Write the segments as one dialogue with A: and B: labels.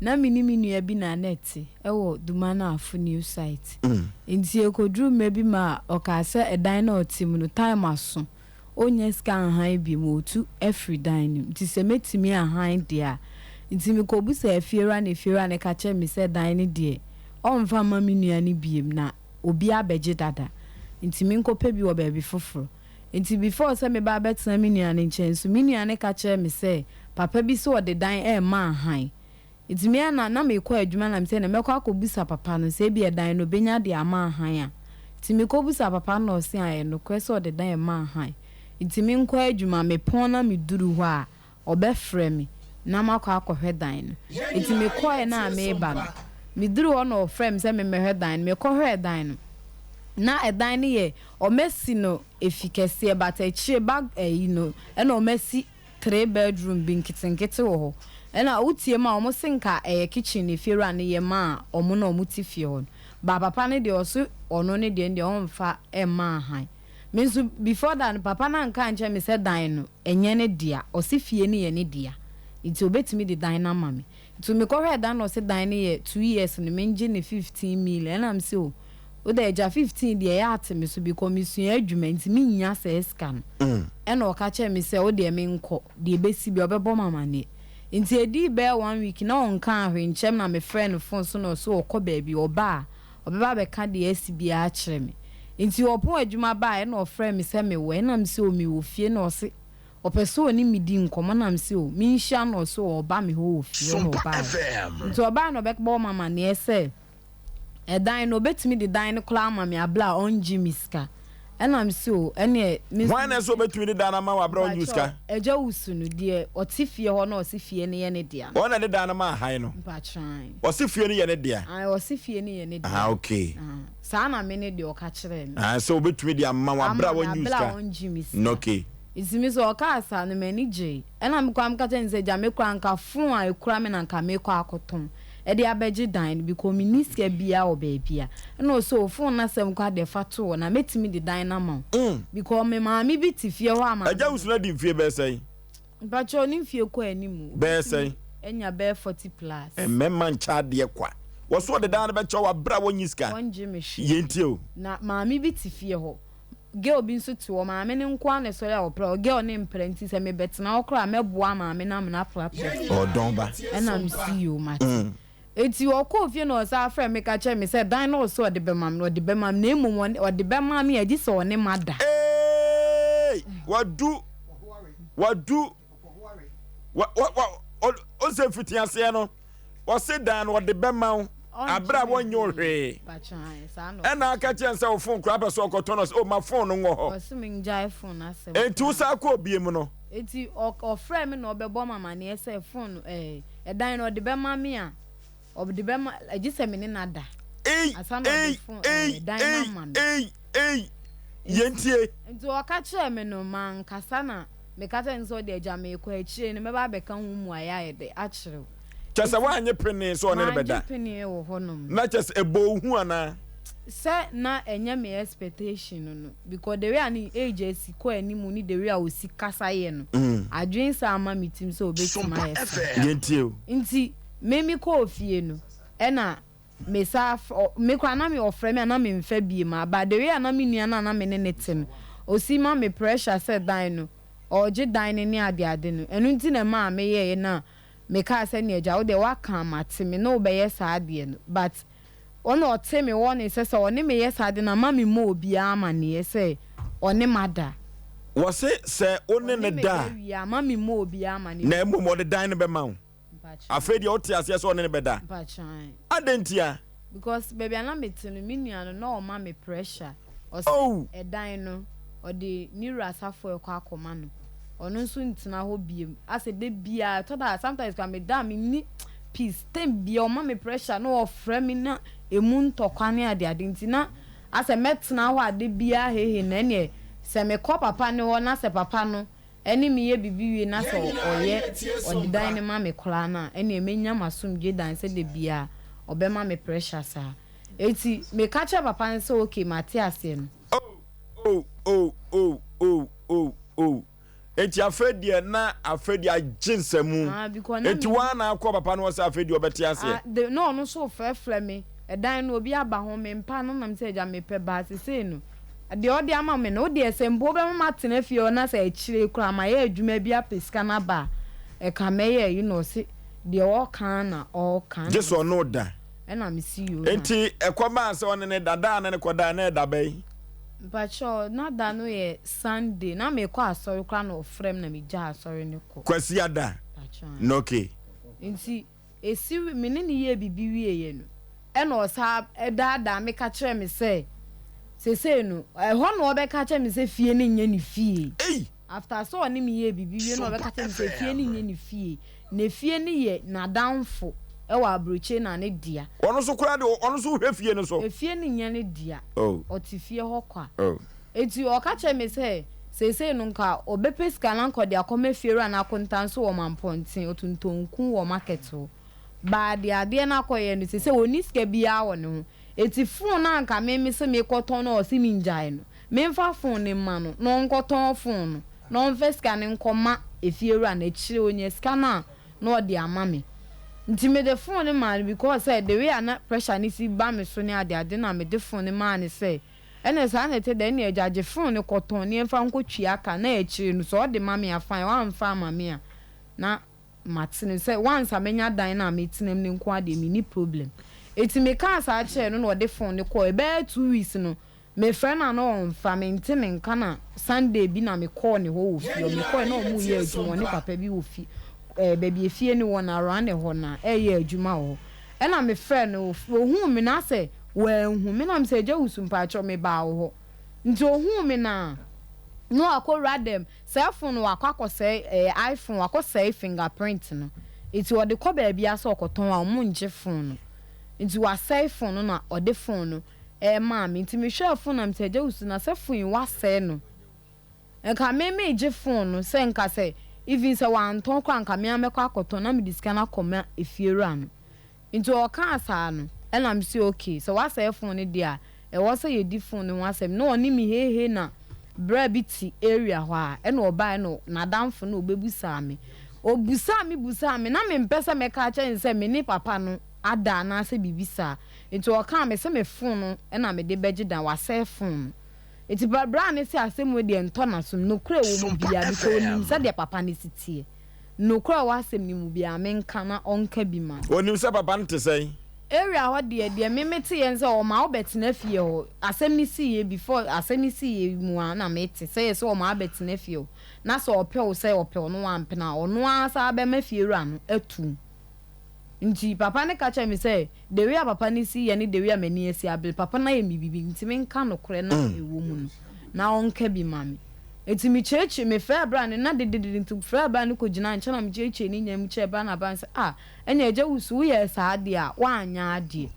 A: Na me ne me nua bi na na ɛte wɔ Dumanafo new site. Nti ɛkɔduruu mmerɛ bi ma ɔkaa sɛ ɛdan no a ɔte mu no time aso, ɔnnya sika nhan biom, ɔretu afiri dan no mu. Nti sɛ mɛtumi ahan deɛ a. Nti mekɔbisaa efiewura na efiewura no ka kyerɛɛ me sɛ dan no deɛ ɔmfa mma me nua no biom na obi abɛgye dada. Nti menkɔpɛ bi wɔ baabi foforɔ. Nti before sɛ meba abɛtena me nua no nkyɛn nso, me nua no ka kyerɛɛ me sɛ papa bi sɛ ɔde dan rema ahan. Nti me ara na na merekɔ adwuma na mesɛ ɛnɛ mɛkɔ akɔbisa papa no sɛ ebia dan no ɔbɛnya de ama ahan a. Nti mekɔbisaa papa no na ɔse ae ɛyɛ nokorɛ sɛ ɔde dan rema ahan. Nti menkɔ adwuma, mepɔn na meduru hɔ a, ɔbɛfrɛ me na makɔ akɔhwɛ dan no. Enti mekɔeɛ no a mereba no, meduruu hɔ na ɔfrɛɛ me sɛ memmɛhwɛ dan no. Mekɔhwɛɛ dan no, na ɛdan no yɛ, wɔasi no efi kɛseɛ but akyire back ayi no ɛna wɔasi three bedroom bi nketenkete wɔ hɔ. Ɛna wotie mu a wɔse nka ɛyɛ kitchen na efiewura no yɛ maa wɔn na wɔte fie hɔ no. But papa no deɛ ɔse ɔno ne deɛ no deɛ ɔmfa mma ahan. Me nso before that no papa no anka ankyerɛ me sɛ dan no ɛnyɛ ne dea, ɔse fie no yɛ ne dea nti ɔbɛtumi de dan no ama me. Nti mekɔhwɛɛ dan no ɔse dan no yɛ 2 years no mengye no 15 million ɛna mese oh wode agya 15 deɛ ɛyɛ ate me so because mesua adwuma nti mennya saa sika no. Ɛna ɔka kyerɛɛ me sɛ wodeɛ menkɔ deɛ ɛbɛsi biara ɔbɛbɔ me amaneɛ. Nti ɛdii bɛyɛ one week na ɔnkaa hwee nkyɛm na mefrɛɛ no phone so na ɔse ɔkɔ baabi ɔba a ɔbɛba abɛka deɛ asi biara akyerɛ me. Nti ɔpɔn adwuma baeɛ na ɔfrɛɛ me sɛ mewɔ he? Na mese o mewɔ fie na ɔse ɔpɛ sɛ ɔne me di nkɔmmɔ na mese o menhyia no ɔse ɔɔba me hɔ wɔ fie hɔ na ɔbaeɛ. Nti ɔbaeɛ na ɔbɛbɔɔ me amaneɛ sɛ ɛdan no ɔbɛtumi de dan no koraa ama me aberɛ a ɔngye me sika. Ɛna mese o ɛneɛ me nso
B: Hwan na ɛsɛ ɔbɛtumi de dan no ama wo aberɛ a ɔngye wo
A: Mpakyɛw,
B: sika?
A: Agya Wusu no, deɛ ɔte fie hɔ na ɔse fie no yɛ ne dea no.
B: Ɔno na ɛde dan no maa han no?
A: Mpakyɛw, ae.
B: Ɔse fie no yɛ ne dea?
A: Ae, ɔse fie no yɛ ne dea.
B: Ah, okay.
A: Ah, saa na me ne deɛ ɔka kyerɛɛ me.
B: Ah, sɛ ɔbɛtumi de ama wo aberɛ a
A: Ama me
B: ɔngye wo
A: aberɛ a
B: sika?
A: ɔngye me sika.
B: Okay.
A: Nti me nso ɔkaa saa no, m'ani gyee. Ɛna me koraa meka kyerɛɛ no sɛ, Agya, me koraa anka phone a ɛkura me na anka merekɔ akɔtɔn de abɛgye dan no because menni sika biara wɔ baabi a. Ɛna ɔse, oh, phone no asɛm koraa deɛ fa to hɔ na mɛtumi de dan no ama wo because me maame bi te fie hɔ a maame
B: Agya
A: no.
B: Wusu no adi mfie bɛyɛ sɛn?
A: Mpakyɛw, ne mfie kɔ anim o.
B: Bɛyɛ
A: Ɔbɛtumi
B: sɛn?
A: anya bɛyɛ 40 plus.
B: Mmarima nkyɛ adeɛ kwa. Wɔse ɔde dan no bɛkyɛ wo aberɛ a wɔnnye sika.
A: Wɔngye me hwee.
B: Yɛntie o.
A: Na maame bi te fie hɔ. Girl bi nso te hɔ, maame no nko ara na ɛsɔre a ɔpra hɔ, girl no mpra nti sɛ mebɛtena hɔ koraa a mɛboa maame no ama no aprapra fie.
B: Ɔdɔn ba.
A: Ɛna mese yoo mate. Enti ɔkɔɔ fie na ɔsan frɛɛ me ka kyerɛɛ me sɛ dan no ɔse ɔde bɛma me no ɔde bɛma me na mmom ɔde bɛma me a gye sɛ ɔne mada.
B: Eeii wadu wadu wa wa wa ɔsɛ mfitiaseɛ no ɔse dan no ɔde bɛma wo abere a wɔnyɛ wo hwee ɛna aka kyerɛ sɛ wo fon koraa pɛ sɛ ɔkɔtɔ no ɔsɛ o ma fon no nwɔ hɔ enti wo saa kɔ obie mu no.
A: Enti ɔfrɛ me na ɔbɛbɔ me amaneɛ sɛ fon no ɛɛ ɛdan no ɔde bɛma me a ɔde bɛma gye sɛ me ne no ada ansa na ɔde fon ɛɛ dan no ama me.
B: Ei ei yɛntie.
A: Nti ɔka kyerɛɛ me no mankasa na Meka kyerɛɛ no sɛ, Ɔde agya merekɔ, akyire no mɛba abɛka ho mmuaeɛ ayɛ dɛ akyerɛ wo.
B: Kyerɛ sɛ
A: Enti
B: woannye penee sɛ ɔne no
A: mannye
B: bɛda?
A: penee wɔ hɔnom.
B: Na kyerɛ sɛ ɛbɔɔ wo hu anaa?
A: Sɛ na ɛnyɛ me expectation no no, because the way a ne age asi kɔ anim ne the way a ɔsi kasa yɛ no, adwene saa amma me tirim sɛ ɔbɛtumi ayɛ saa.
B: Yɛntie o.
A: Nti me mekɔɔ fie no, ɛna Me saa ɔ me koraa na me ɔfrɛ me a na me nfa biem a but the way a na me nua no a na me ne no te no ɔsi ma me pressure sɛ dan no ɔregye dan no ne ade ade no ɛno nti na ɛmaa me yɛeɛ na me kaa sɛ nea agya wo deɛ woaka a mate me ne wo bɛyɛ saa adeɛ no but ɔna ɔte me warning sɛ sɛ ɔne me yɛ saa ade no a mma me mmɔ obiara amaneɛ sɛ ɔne mada.
B: Wɔse sɛ wo ne
A: Ɔne
B: no
A: me
B: da
A: da
B: a.
A: wie a mma me mmɔ obiara amaneɛ.
B: Na mmom ɔde dan no bɛma wo. Afei deɛ wote aseɛ sɛ ɔne no bɛda. Adɛn ntia?
A: Because baabi a na mete no, me nua no na ɔma me pressure. Ɔse
B: Oh!
A: ɛdan no, ɔde ne wura Safoa rekɔ akɔma no. Ɔno nso ntena hɔ biom. Asɛ da biara, ɛtɔ da a, sometimes koraa meda a menni peace. Time biara ɔma me pressure na ɔfrɛ me na ɛmu ntɔkwa ne adeade nti na asɛ mɛtena hɔ a da biara hehe na ɛneɛ sɛ mekɔ papa no hɔ na sɛ papa no ɛne me yɛ biribi wie na sɛ ɔyɛ ɔde dan no ma me koraa no a, ɛneɛ mɛnya m'asomdwie dan sɛ da biara ɔbɛma me pressure saa. Enti meka kyerɛɛ papa no sɛ okay mate aseɛ no.
B: Oh oh oh oh oh oh oh. Enti afei deɛ na afei deɛ agye nsamu.
A: Ah, because na
B: Enti
A: me.
B: woa na akɔ papa no hɔ sɛ afei deɛ ɔbɛte aseɛ.
A: Ah, de, na ɔno nso refrɛfrɛ me, ɛdan no obi aba ho, mempa no, na mesɛ agya mepɛ baa sesei no, deɛ ɔde ama me no, wo deɛ sɛ mpo wobɛma matena fie hɔ na sɛ akyire yi koraa mayɛ adwuma bi apɛ sika no aba a, ɛka mɛyɛ ayi na ɔse deɛ ɔreka ara na ɔreka, ɛna
B: Gye sɛ
A: mese,
B: ɔne wo da.
A: ɛna mese yoo na.
B: Enti ɛkɔbaa sɛ ɔne no da, da a ne no kɔdaeɛ no ɛda bɛn?
A: Mpakyɛw, na da no yɛ Sunday, na mekɔ asɔre koraa na ɔfrɛ me na megyaa asɔre no kɔ.
B: Kwasiada,
A: Mpakyɛw.
B: na okay.
A: Nti esi me ne no yɛɛ biribi wieeɛ no, ɛna ɔsan daadaa me ka kyerɛɛ me sɛ seesei no, ɛhɔ na ɔbɛka kyerɛ me sɛ fie no nyɛ ne fie.
B: Ei!
A: After sɛ ɔne me yɛɛ biribi wie no na ɔbɛka kyerɛ me sɛ fie no nyɛ ne fie, na fie no yɛ n'adamfo wɔ aburokyire na ne dea.
B: Ɔno nso koraa de, ɔno nso hwɛ fie no so.
A: Efie no nyɛ ne dea,
B: Oh.
A: ɔte fie hɔ kwa.
B: Oh.
A: Enti ɔka kyerɛɛ me sɛ seesei no nka ɔbɛpɛ sika na nka ɔde akɔma fiewura no akonta nso wɔ Mampɔnten, ɔtontɔn nku wɔ market hɔ. Baa deɛ adeɛ no akɔyɛ no, seesei ɔnni sika biara wɔ ne ho. Enti phone no a nka me mese merekɔtɔn no a ɔse mengyae no, memfa phone no mma no na ɔnkɔtɔn phone no na ɔmfa sika no nkɔma efiewura no, akyire ɔnya sika no a na ɔde ama me. Nti mede phone no maa no because sɛ the way a na pressure no si ba me so ne adeade na mede phone no maa no sɛ ɛna saa na ɛte dɛ ɛne agya gye phone no kɔtɔn na yɛmfa nkɔtua ka na akyire no sɛ ɔde ma me a fine wamfa ama me a na mate no sɛ once a manya dan no a metena mu no nko ara deɛ menni problem. Enti mekaa saa kyerɛɛ no na ɔde phone no kɔeɛ. Ɛbɛyɛ 2 weeks no, mefrɛ no a na ɔmfa, mente ne nka na Sunday bi na mekɔɔ ne hɔ wɔ fie hɔ. Mekɔeɛ na wɔreyɛ adwuma, ɔne papa bi wɔ fie, ɛɛ baabi a efie no wɔ no around hɔ na ɛreyɛ adwuma wɔ hɔ. Ɛna mefrɛɛ no, ɔhuu me no asɛ wanhu me na mesɛ Agya Wusu mpakyɛw mebaa wo hɔ. Nti ɔhuu me no a na wakɔwura dɛm. Saa phone no wakɔ akɔsɛe ɛyɛ iPhone wakɔsɛe finger print no nti ɔde kɔ baabiara sɛ ɔkɔtɔn a ɔmo ngye phone no nti wasɛe phone no na ɔde phone no ɛmaa me nti mehwɛɛ phone na mesɛ agya wusu na sɛ phone yi wasɛe no nka me megye phone no sɛ nka sɛ even sɛ wantɔn koraa nka me ara mɛkɔ akɔtɔn na mede sika no akɔma efiewura no. Nti ɔkaa saa no, ɛna me se okay, sɛ woasɛe phone no deɛ a, ɛwɔ sɛ yɛdi phone no ho asɛm. Na ɔne me heihei na bra bi te area hɔ a, ɛna ɔbaeɛ na n'adamfo no ɔbɛbusaa me. Ɔbusaa me busaa me, na mempɛ sɛ mɛka akyerɛ no sɛ me ne papa no ada anaasɛ biribi saa. Nti ɔkaa me se me phone no na mede bɛgye dan, wasɛe phone no. Nti bra no se asɛm wei deɛ ntɔ n'asom, nokorɛ wɔ mu biara because ɔnim sɛdeɛ papa no si teɛ. Nokorɛ a ɛwɔ asɛm no mu biara, menka na ɔnka bi ma.
B: Ɔnim sɛ papa no te sɛn?
A: Area hɔ deɛ, deɛ me meteeɛ ne sɛ ɔma wo bɛtena fie hɔ. Asɛm no siiɛ before asɛm no siiɛ mu ara na mete sɛ yɛse ɔma wo bɛtena fie hɔ na sɛ ɔpɛ wo sɛ ɔpɛ wo na wampene a, ɔno ara san bɛma fiewura no atu wo. Nti papa no ka kyerɛɛ me sɛ the way a papa no si yɛ ne the way a m'ani asi abere, papa no ayɛ me biribi nti menka nokorɛ no a ɛwɔ mu no na ɔnka bi ma me. Nti mekyerɛkyerɛ, mefrɛɛ bra no na dededede nti mefrɛɛ bra no kɔgyinaa nkyɛn na mekyerɛkyerɛ ne nyinaa mu kyerɛɛ bra no na bra no sɛ ah ɛnneɛ agya Wusu woyɛɛ saa adeɛ a woanyɛ adeɛ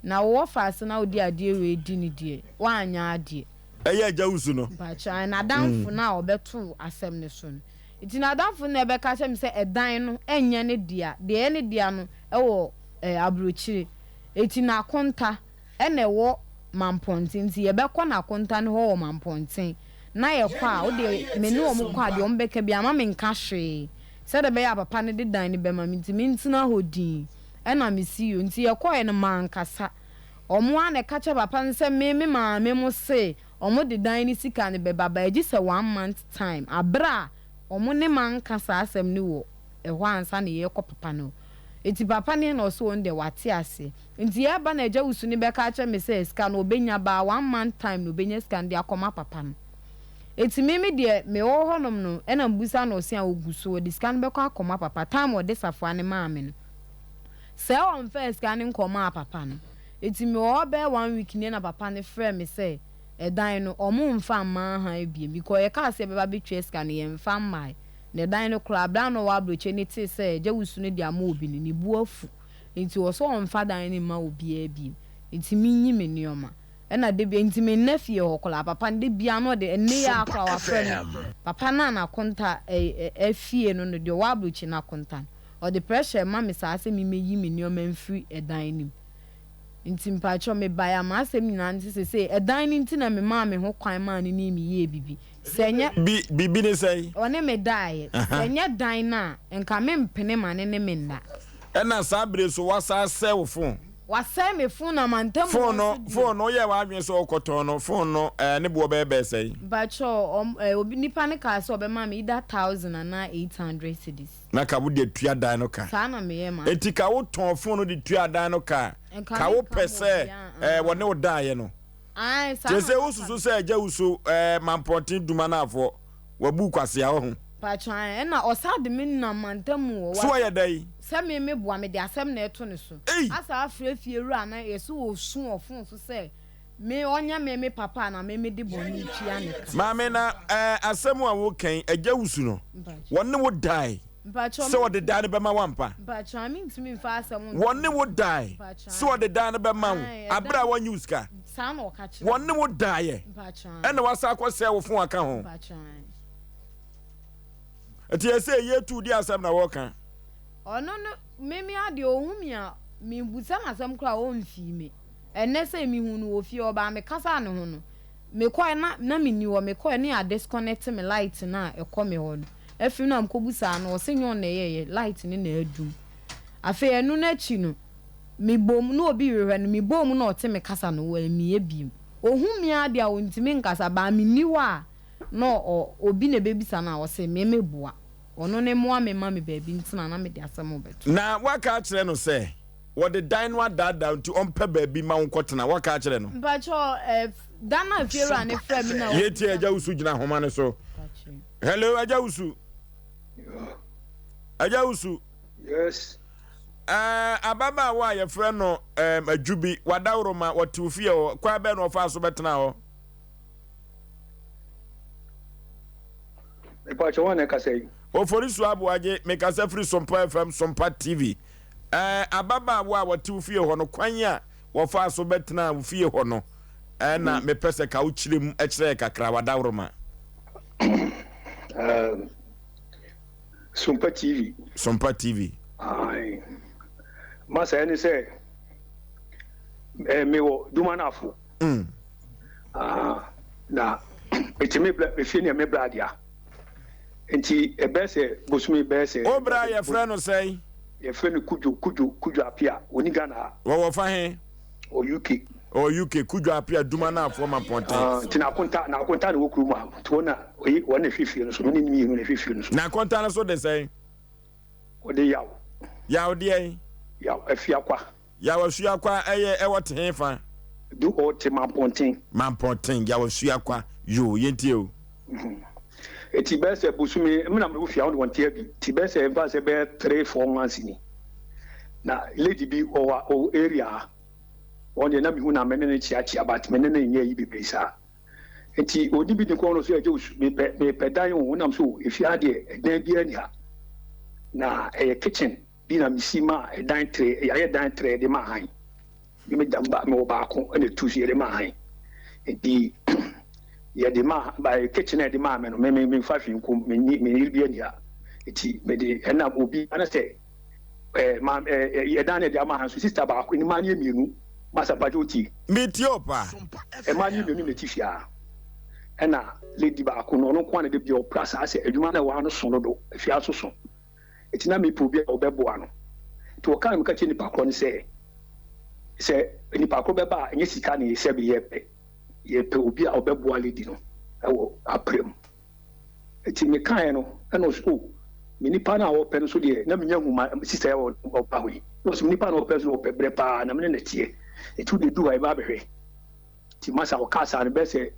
A: na wowɔ faase na wode adeɛ wei di no deɛ woanyɛ adeɛ.
B: Ɛyɛ agya Wusu no.
A: Mpakyɛw, ae, n'adamfo no a ɔbɛtoo asɛm no so no. Nti n'adamfo no na ɛbɛka kyerɛ me sɛ ɛdan no nyɛ ne dea, deɛ ɛyɛ ne dea no wɔ aburokyire. Nti n'akonta na ɛwɔ Mampɔnten, nti yɛbɛkɔ n'akonta no hɔ wɔ Mampɔnten. Na yɛkɔ a, wo deɛ me ne wɔn kɔ a, deɛ wɔbɛka biara mma menka hwee, sɛdeɛ ɛbɛyɛ a papa no de dan no bɛma me, nti mentena hɔ dinn. Ɛna mesi yio. Nti yɛkɔeɛ no mankasa. Wɔn ara na ɛka kyerɛɛ papa no sɛ me me maame mo se Ɔmo de dan no sika no bɛba but gye sɛ one month time aber a ɔmo ne manka saa asɛm no wɔ ɛhɔ ansa na yɛrekɔ papa no hɔ. Ntsi papa no na ɔse ɔno deɛ wate aseɛ. Ntsi yɛreba na agya wusu no bɛka akyerɛ me sɛ sika no ɔbɛnya baa one month time na ɔbɛnya sika no de akɔma papa no. Ntsi me me deɛ mewɔ hɔ nom no ɛna mebusa no ɔse a ɔgu so ɔde sika no bɛkɔ akɔma papa time a ɔde safoa no maa me no sɛɛ ɔmfaa sika no nkɔmaa papa no. Enti mewɔ hɔ bɛyɛ one week nie na papa no frɛɛ me sɛ ɛdan no ɔmo nfa mmaa han biom because yɛkaa sɛ yɛbɛba abɛtua sika no yɛnfa mmae na ɛdan no koraa berɛ a na ɔwɔ abrɔkyire no tee sɛ agya wusu no de ama obi no ne bo afu nti ɔsɛ ɔnfa dan no mma obiara biom nti menyi me nnoɔma ɛna da biara nti menna fie hɔ koraa papa no da biara na ɔde ɛnnɛ yi ara
C: Sompa
A: koraa wafrɛ me
C: FM.
A: papa no a n'akonta afie no no deɛ ɔwɔ abrɔkyire no akonta no ɔde pressure ma me saa sɛ memmɛyi me nnoɔma mfiri ɛdan no mu. Nti mpakyɛw mebae a m'asɛm nyinaa ne sɛ sesei ɛdan no nti na memaa me ho kwan maa no ne me yɛɛ bibi. Sɛ ɛnyɛ.
B: Bi, bibi ne sɛn?
A: Ɔne me daeɛ. Sɛ ɛnyɛ dan no a, nka mempene ma ne ne me nna.
B: Ɛna saa bere so wasan asɛe wo phone.
A: Wasɛe me phone na mantam hɔ
B: Phone no,
A: nso deɛ.
B: phone no, woyɛɛ w'adwene sɛ wokɔtɔn no, phone no, ɛɛ, ne boɔ bɛyɛ bɛɛ sɛn?
A: Mpakyɛw, ɔm, ɛɛ, obi, nipa no kaa sɛ ɔbɛma me either thousand anaa 800 cedis.
B: Na ka wode atua dan no ka.
A: Saa na meyɛɛ m'adwene.
B: Enti ka wotɔn phone no de tuaa dan no ka a,
A: Nka
B: ka
A: menka
B: wopɛ
A: ma
B: sɛ,
A: obiara,
B: ɛɛ,
A: aah.
B: wɔne wo daeɛ no.
A: Ae, saa
B: Kyerɛ
A: na
B: sɛ
A: maka
B: wosusu
A: no.
B: sɛ agya wusu, ɛɛ, Mampɔnten Dumanaafoɔ, wabu wo kwasea, wahu.
A: Mpakyɛw, ae, ɛna ɔsan de me nam mantam hɔ,
B: So
A: wa.
B: wayɛ dɛn?
A: Sɛ me meboa, mede asɛm na ɛto ne so.
B: Ei!
A: Asa afrɛ fie wura no, yɛse ɔresu wɔ phone so sɛ me ɔnyɛ me me papa a na me mede bɔne retua ne ka.
B: Maame, na ɛɛ, asɛm a woreka yi, agya wusu no,
A: Mpakyɛw.
B: wɔne wo dae
A: Mpakyɛw,
B: sɛ ɔde dan no bɛma wo ampa?
A: Mpakyɛw, ae, mentumi mfa asɛm nto
B: Wɔne
A: ne
B: wo
A: so.
B: dae
A: Mpakyɛw,
B: sɛ
A: ae.
B: ɔde dan no bɛma wo
A: Ae,
B: abere a
A: ɛdan.
B: wɔnnye wo sika?
A: Saa na ɔka kyerɛɛ
B: Wɔne
A: me.
B: wo daeɛ,
A: Mpakyɛw, ae.
B: ɛna wasan akɔsɛe wo fon aka ho?
A: Mpakyɛw, ae.
B: Nti ɛsɛ yɛ tu di asɛm na wɔka.
A: Ɔno no me me adeɛ ɔhu me a me busa no asɛm koraa a ɔnfii me. Ɛnɛ sɛ me hu no wɔ fie ɔbaa me kasaa ne ho no me kɔɛ na na me nni hɔ me kɔɛ ne yɛ adisconnect me light no a ɛkɔ me hɔ no afiri na me kɔ busaa no ɔse nyɛ ɔno na ɛyɛɛyɛ light no na adum. Afei ɛno no akyi no me bom na obi rehwɛ no me bom na ɔte me kasa no wammie biom. Ɔhu me ara deɛ a ɔntumi nkasa but me nni hɔ a na ɔ obi na ɛbɛbisa no a ɔse me me boa. Ɔno ne mmoa me mma me baabi ntena na mede asɛm rebɛto.
B: Na woaka akyerɛ no sɛ wɔde dan no adaadaa wo nti ɔmpɛ baabi mma wo nkɔtena, woaka akyerɛ no?
A: Mpakyɛw, eh, da no a fiewura no frɛɛ me na
B: Yɛtie
A: ɔbisa
B: Agya Wusu gyina ahoma no so.
A: Mpakyɛw.
B: Hello, Agya Wusu. Agya Wusu.
C: Yes.
B: Eh, ababaawa a yɛfrɛ no eh, Adwubi, wadaworoma, wɔte wo fie hɔ. Kwan bɛn na ɔfaa so bɛtenaa hɔ?
C: Mepakyɛ wɔn na ɛkasa yi.
B: Oforisu Aboagye, mekasa firi Sompa FM, Sompa TV. Ɛɛ, ababaawa a wɔte wo fie hɔ no, kwan a wɔfaa so bɛtenaa wo fie hɔ no, ɛna mm. mepɛ sɛ ka wo kyerɛ mu kyerɛ kakra, wadaworoma.
C: Um, Sompa TV.
B: Sompa TV.
C: Aye. Masa ɛne sɛ, eh, mewɔ Dumanafo.
B: Mm.
C: Ah, na mete me bra efie nea me bra dea. Nti ɛbɛyɛ sɛ bosome bɛyɛ sɛ.
B: Wo bra yɛfrɛ no sɛn?
C: Yɛfrɛ no Kudwo Kudwo Kudwo Apia. Ɔni Ghana ha.
B: Wɔwɔ fa he?
C: Ɔwɔ UK.
B: Ɔwɔ UK. Kudwo Apia Duma Naafoɔ Mampɔnten.
C: Ah, nti n'akonta n'akonta na ɛwɔ kurom ha. Nti wɔn na oyi wɔn na ɛhwɛ fie no so. Me ne ne mmienu na ɛhwɛ fie no so.
B: N'akonta no so de sɛn?
C: Ɔde Yaw.
B: Yaw deɛn?
C: Yaw Afiakwa.
B: Yaw Asuakwa ɛyɛ ɛwɔ te he fa?
C: Du ɔ te Mampɔnten.
B: Mampɔnten, Yaw Asuakwa, yoo, yɛntie o.
C: Eti bɛyɛ sɛ bosome, me na mewɔ fie a wɔn de wɔn te adi, ti bɛyɛ sɛ mfa sɛ bɛyɛ 3, 4 months ni. Na lady bi ɔwɔ ɔwɔ area ha, wɔn deɛ na mehu na me ne no kyeakyea but me ne no nyɛ yi bebree saa. Nti ɔdi bi ne kɔn no so ɛgye osu mepɛ mepɛ dan o, nam so efie ha deɛ ɛdan biara ni ha. Na ɛyɛ kitchen bi na mesi ma ɛdan tere yɛayɛ dan tere de ma han me da ba mewɔ baako ɛna etu so yɛde ma han nti yɛde ma ba kitchen a yɛde maa me no me me memfa hwee nkom me ni me yere bi ani ha nti mede ɛna obi ana sɛ ɛɛ ma ɛɛ ɛdan na yɛde ama han so sister baako ne maa ne yɛ mmienu masa mpakyɛ otie.
B: Metie o paa.
C: Ɛmaa ne yɛ mmienu na ɛte fie ha ɛna lady baako no ɔno nko ara na de bi ɔpra saa sɛ adwuma na ɛwɔ ha no so dodo efie ha so so. Enti na mepɛ obi a ɔbɛboa no. Nti wɔkaa no meka kyerɛɛ nipa korɔ no sɛ, sɛ nipa korɔ bɛba a, ɛnyɛ sika na sɛbe yɛpɛ. Yɛpɛ obi a ɔbɛboa lady no wɔ aprɛ mu. Nti mekaeɛ no, ɛna ɔse, oh, me nipa no a ɔpɛ no so deɛ, na menya hu ma sister yi a ɔba hɔ yi. Na ɔse, me nipa no a ɔpɛ so no, ɔpɛ berɛ paa, na me ne no teɛ. Nti wode du hɔ a, yɛbɛba abɛhwɛ. Nti masa ɔkaa saa no bɛyɛ sɛ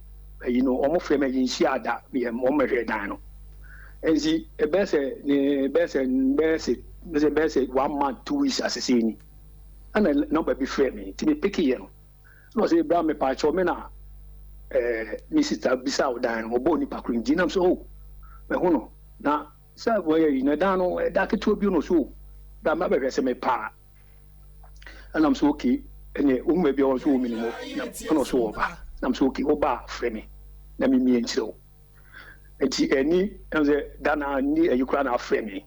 C: ayi no ɔmo frɛ me yɛnhyia da yɛ ɔmo mɛhwɛ dan no nti ɛbɛyɛ sɛ ne bɛyɛ sɛ bɛyɛ sɛ bɛyɛ bɛyɛ sɛ 1 month 2 weeks asese ni ɛna nɔmba bi frɛ me nti me pick yɛ no na ɔsɛ bra me paakyɛw me na me sister bisa wo dan no ɔbɔɔ nipa koro nti nam sɛ oh mɛho no na sɛ wɔyɛ yi na dan no ɛda ketewa bi no so bra mɛ abɛhwɛ sɛ mepaa ɛnam sɛ okay ɛnɛ wohu baabi a wɔn nso wɔ mi mu na ɛna ɔso wɔ ba nam sɛ okay woba a frɛ me na me mie nkyerɛ wo nti ɛni ɛm sɛ da na ni ɛyi koraa na afrɛ me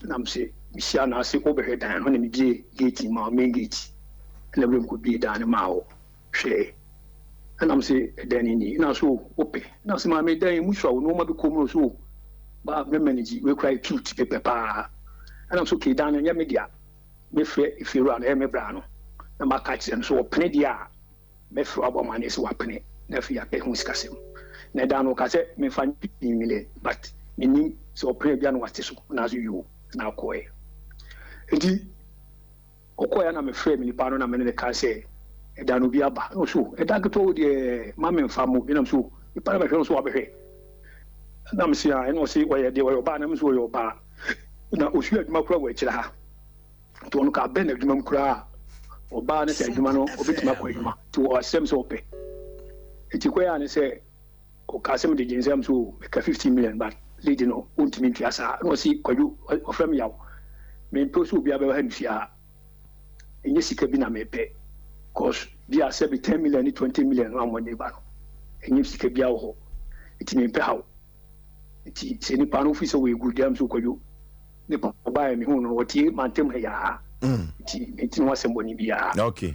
C: nam sɛ mehyia na ase wobɛhwɛ dan no na mebie gate ma main gate. Ɛna wuram kɔbie dan no maa wɔ hwɛɛ. Ɛna mese ɛdan no nie. Ɛna so wopɛ? Ɛna mese maame dan yi mu sua wo nneɛma bi kɔ mu no so ba me manage wei koraa yɛ cute mepɛ paa. Ɛna mese okay dan no nyɛ me dea. Mɛfrɛ efiewura no ɛyɛ me bra no na maka akyerɛ no so ɔpene deɛ a mɛfrɛ wo abɔ amanneɛ sɛ wapene na afei yɛaka ɛho sikasɛm. Na ɛda no ɔka sɛ memfa nyɛ 15 million but mennim sɛ ɔpene a bia na wate so na so yoo na akɔɛ. Nti ɔkɔɛ na mefrɛ me nipa no na mene ne ka sɛ ɛda no obi aba na ɔso ɛda ketewa wo deɛ ma memfa mo bi nam so nipa no bɛhwɛ no so wabɛhwɛ na mese a ɛna ɔse ɔyɛ deɛ ɔyɛ ɔbaa na me nso ɔyɛ ɔbaa na ɔsua adwuma koraa wɔ akyire ha nti ɔno ka bɛn adwuma mu koraa ɔbaa ne sɛ adwuma no ɔbɛtumi akɔ adwuma nti ɔasɛm sɛ ɔpɛ nti kɔyɛ a ne sɛ ɔka sɛ mede gye nsɛm so meka 15 million but lady no ɔntumi ntua saa na ɔsi kwadwo ɔfrɛ me yaw mempɛ sɛ obiara bɛba ha me fie ha ɛnyɛ sika bi na mepɛ cause bi a sɛ bi 10 million ne 20 million no amɔde ba no ɛnyɛ sika bi wɔ hɔ nti mempɛ haw nti sɛ nipa no fi sɛ wɔyɛ good am so kwadwo nipa ɔbaeɛ mehu no wɔtie mantam ha yaa nti menti ne ho asɛm bɔne biara.
B: Okay.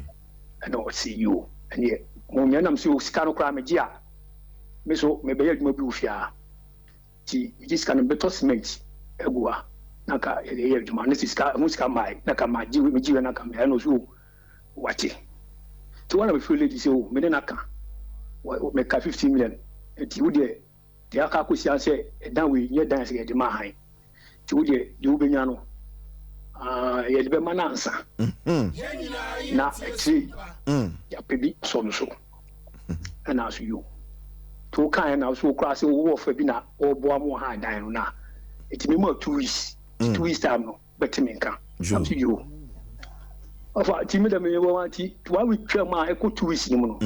C: Ɛna ɔse yo ɛneɛ monyɛ nam sɛ sika no koraa megye a me so mebɛyɛ adwuma bi wɔ fie ha nti megye sika no mebɛtɔ cement agu ha na ka yɛde yɛ adwuma ne sɛ sika ho sika mmae na ka magye megye wɛ na ka mmeae na ɔso wate nti wɔn na mefiri lady sɛ o me ne no ka meka 15 million nti wo deɛ deɛ aka akɔsi an sɛ ɛdan wei nyɛ dan sɛ yɛde ma han nti wo deɛ deɛ wobɛnya no yɛde bɛma no ansa na akyire yɛapɛ bi sɔ no so ɛna so yo nti wokaeɛ na so wokora sɛ wowɔ fa bi na wɔboa mo ha dan no na ɛti mema 2 weeks, 2 weeks time no bɛte me nka nam so yo ɔfa nti me dɛ meyɛ wɔ nti one week twam a ɛkɔ 2 weeks no mu no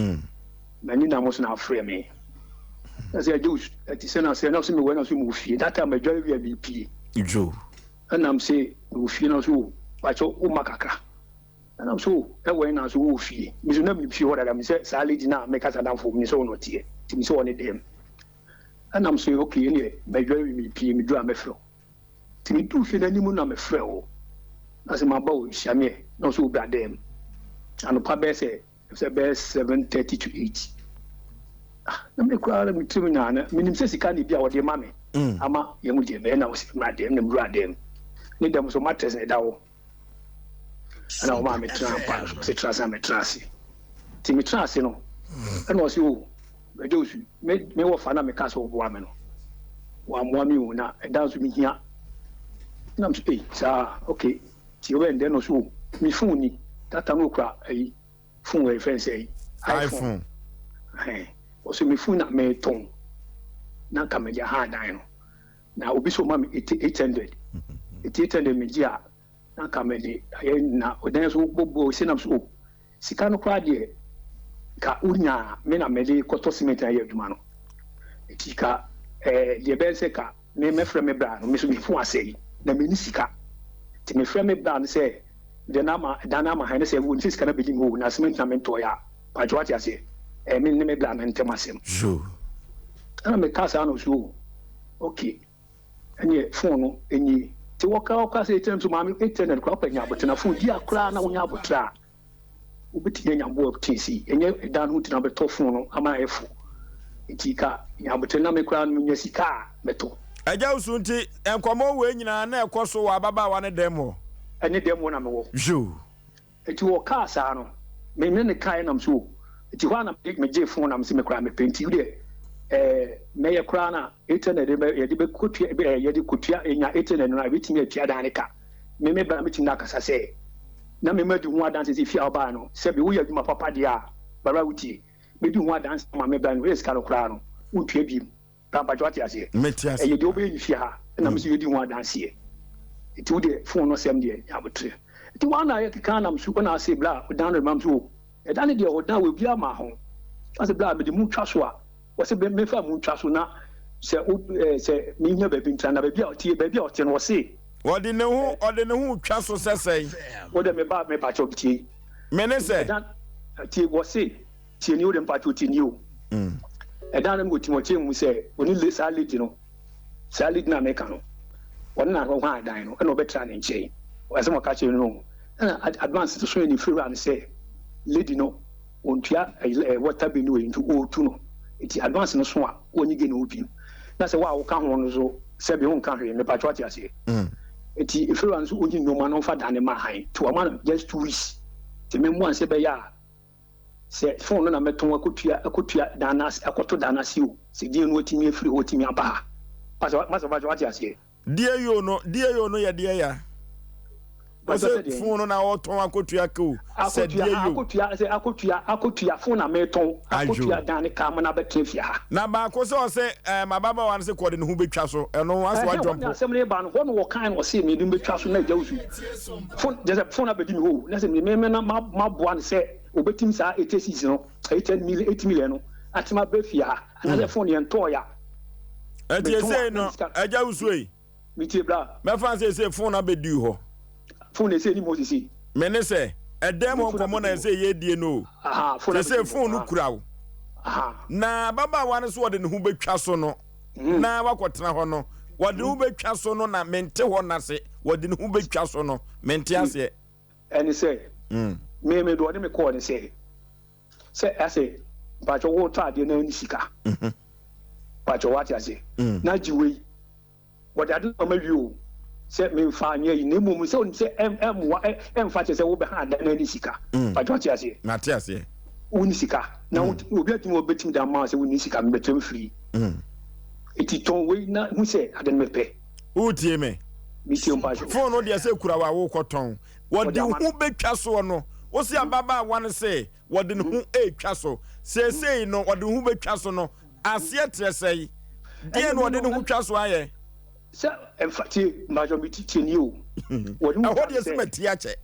C: m'ani nam so na afrɛ me na sɛ agye ɛte sɛ na sɛ na so mewɔ na so mewɔ fie that time adware wie a mepie
B: jo
C: ɛnam sɛ mewɔ fie na so wakyɛ woma kakra ɛnam so ɛwɔ na so wɔ fie me so na menim fie hɔ dada me sɛ saa lady na meka sa damfo me sɛ wɔn ɔteɛ nti me sɛ ɔne dɛm ɛnam so okay ɛneɛ madware wie mepie meduru a mɛfrɛ wo nti meduru fie n'anim na mefrɛ wo na sɛ maba wo hyiameɛ na ɔsɛ wobra dɛm anɔpa bɛyɛ sɛ bɛyɛ 7:30 to 8. Ah, na me koraa me tirim na na menim sɛ sika ne bi a wɔde ma me ama yɛn mu deɛ bɛyɛ na wɔsi mmra dɛm na mmura dɛm ne dɛm so mattress na ɛda hɔ ɛna wɔn a metena mpa no so sɛ tena ase na metena ase nti metena ase no ɛna ɔsi o ɛgye osu me me wɔ fa na meka sɛ ɔboa me no wammoa me o na ɛda nso mehia na m so ei saa okay nti ɔbɛn dɛn no so o me phone ni data no okura ayi phone wɔ yɛfrɛ no sɛ ayi
B: iPhone.
C: Ɛhɛn ɔsɛ me phone na metɔn na nka mede aha dan no na obi so ma me 800 nti 800 megye a na nka mede ayɛ na ɔdan so bɔbɔ ɔsi nam so o sika no koraa deɛ ka wonya me na mede kɔtɔ cement ayɛ adwuma no nti ka ɛɛ deɛ bɛyɛ sɛ ka me mɛfrɛ me bra no me so me phone asɛe na menni sika nti mefrɛ me bra no sɛ deɛ na ama dan no ama han ne sɛ wo nti sika no bɛdi mu o na cement na mentɔɔ yɛ a patro wate aseɛ ɛɛ me ne me bra no ntɛm asɛm
B: jo
C: ɛna meka saa no so o okay ɛneɛ phone no ɛnie nti wɔka wɔka sɛ ɛtɛm so maame 800 koraa wopɛ nya abotena phone di a koraa na wonya abotrɛ a wobɛtumi anya boɔ tesi ɛnyɛ ɛdan no ho nti na wobɛtɔ phone no ama ayɛ fo nti ka nya abotrɛ na me koraa no menya sika a mɛtɔ.
B: Agya wo nti nkɔmmɔ wei nyinaa na ɛkɔ so wɔ ababaawa ne dɛm hɔ?
C: Ɛne dɛm hɔ na mewɔ.
B: Jo.
C: Nti wɔkaa saa no me ne ne kaeɛ nam so o nti hɔ a na megye phone nam sɛ me koraa mepɛ nti wodeɛ ɛɛ mɛyɛ koraa na 800 yɛde bɛkɔtua ɛɛ yɛde kɔtua ɛnya 800 no a ɛbɛtumi atua dan ne ka me me bra mɛtumi no akasa sɛ na me ma di ho adanse sɛ fie a wobaa no sɛbi woyɛ adwuma papa deɛ a bara wotie mɛdi ho adanse ma me bra no woyɛ sika no koraa no wontua biem pampatwa wate aseɛ.
B: Mete ase.
C: Ɛyɛ deɛ wobɛyɛ ne fie ha ɛna me sɛ yɛdi ho adanseɛ nti wodeɛ phone no sɛm deɛ nyabotere nti wɔn na yɛkeka nam so ɔna ase bla ɔdan no mam so o ɛdan no deɛ ɔdan wɔ obiara ma ho ase bla mede mu twa so a wɔsɛ mefa mu twa so na sɛ wo ɛɛ sɛ menya baabi ntena na baabi a ɔte baabi a ɔte no wɔse
B: Ɔde ne ho twa so sɛ sɛn?
C: Wode me ba me pakyɛ tie.
B: Me ne sɛ
C: ɛdan tie wɔse tie ni wode mpakyɛ tie ni o ɛdan no wɔtim ɔkyerɛ mu sɛ ɔne le saa lady no saa lady no a meka no ɔne na ɔho adan no ɛna ɔbɛtena ne nkyɛn asɛm ɔka kyerɛ no ɛna advance so yɛ ne firi wura no sɛ. lady no ɔntua ɛɛ water bill no wei nti ɔretu no nti advance no so a ɔnyi gye ne ho bio na sɛ wo a woka ho no so sɛbi wonka hwee mepatwɛ wate aseɛ mm. nti efiriwa no so ɔnyi nneɛma no mfa dan ne ma han nti wama no just 2 weeks nti memmoa sɛ bɛyɛ a sɛ phone no na mɛtɔn akɔtua akɔtua dan no ase, akɔto dan no ase o, sɛ gye no atumi afiri hɔ atumi aba ha. Masa masa mpakyɛ wate aseɛ.
B: Deɛ yoo no deɛ yoo no yɛ deɛ ya. Ɔsɛ phone no na ɔtɔn akɔtua ka o. Sɛ deɛ yoo.
C: Akɔtua sɛ akɔtua akɔtua phone na mɛtɔn akɔtua dan ne ka ama no abɛtena fie ha.
B: Na baako sɛ ɔsɛ ɛɛ ababaawa no sɛ kɔde ne ho bɛtwa so ɛno asɛ wadwɔmpo.
C: Ɛhɛn hɔ na asɛm no ba no hɔ na wɔkan no ɔse mede bɛtwa so na agya wusu phone gyɛ sɛ phone abɛdi me hɔ o na sɛ me me na maboa no sɛ Obetim saa 86 no, 8 million, 8 million no atem aba fie ha, anaasɛ phone yɛn tɔɔ ya.
B: Ɛti esei no, ɛgya wusuo yi.
C: Metie bra.
B: Mɛfa sɛ esei phone abɛdi hɔ.
C: Phone esei ni mu hɔ sisi.
B: Me ne sɛ, ɛdɛm hɔ nkɔmɔ na ɛsɛ yɛ die no o. Sese phone no kura wo. Na ababaawa no so wɔde ne ho bɛtwa so no, na wakɔtena hɔ no, wɔde ne ho bɛtwa so no na mente hɔ nase, wɔde ne ho bɛtwa so no, mente aseɛ.
C: Ɛne sɛ, me me deɛ ɔde me kɔɔ ne sɛ, sɛ ɛsɛ mpakyɛ wotɔ adeɛ na wonni sika, mpakyɛ wate aseɛ, na gye wei, wɔde ade no ama wie o, sɛ memfa nyɛ yi, na mmom sɛ wonim sɛ ɛmmoa, ɛmfa kyɛ sɛ wobɛha adan na wonni sika, mpakyɛ wate aseɛ.
B: Mate aseɛ.
C: Wonni sika, na obi atumi wɔbɛtumi de ama sɛ wonni sika, mebɛtɛm firi. Eti tɔn wei na hu sɛ ade no mepɛ.
B: Wotie me?
C: Metie mpakyɛ.
B: Phone no deɛ sɛ kura wa wokɔtɔn. Wɔde wo ho bɛtwa soɔ no, wo se ababaawa no se wɔde ne ho retwa so. Seesei no wɔde ne ho bɛtwa so no, aseɛ kyerɛ sɛn? Deɛn na wɔde ne ho twa so ayɛ?
C: Sɛ ɛmfa tie mpakyɛ me tie nie o.
B: Wɔde ho Ɛhɔ deɛ sɛ matie akyɛ.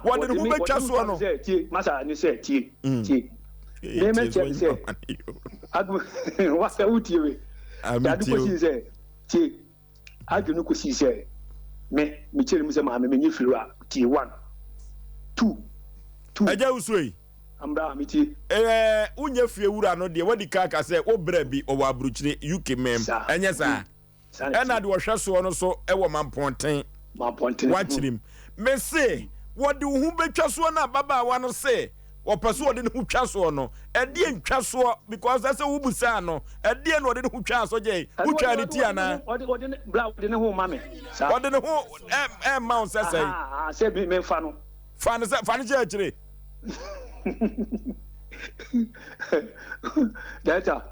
B: Wɔde ne ho bɛtwa soɔ no.
C: Sɛ tie masa ne sɛ tie tie. Me me kyɛ sɛ agu wasa wotie me. Dade kɔsi sɛ tie. Adwene no kosii sɛ me, mekyerɛ mu sɛ maame menye firiwa, tie, one, two, two.
B: Agya wusu ei.
C: Ambra, metie.
B: Ɛɛ, wonyɛ fie wura no deɛ wadi kan aka sɛ wo bra bi ɔwɔ aburukyire, UK mɛm, ɛnyɛ saa? Ɛna deɛ ɔhwɛ soɔ no so wɔ Mampɔnten,
C: Mampɔnten,
B: wakyerem. Mese, wɔde wo ho bɛtwa soɔ no ababaawa no se ɔpɛ sɛ ɔde ne ho twa soɔ no, ɛdeɛ ntwa soɔ because ɛsɛ wobusaa no, ɛdeɛ na ɔde ne ho twaa so gyee, wotwaa ne ti anaa?
C: Ɔde ne, bra ɔde ne ho ma me.
B: Saa. Ɔde ne ho ɛmma wo sɛ sɛn?
C: Sɛ me memfa no.
B: Fa no sɛ, fa no hyɛ akyire.
C: Director,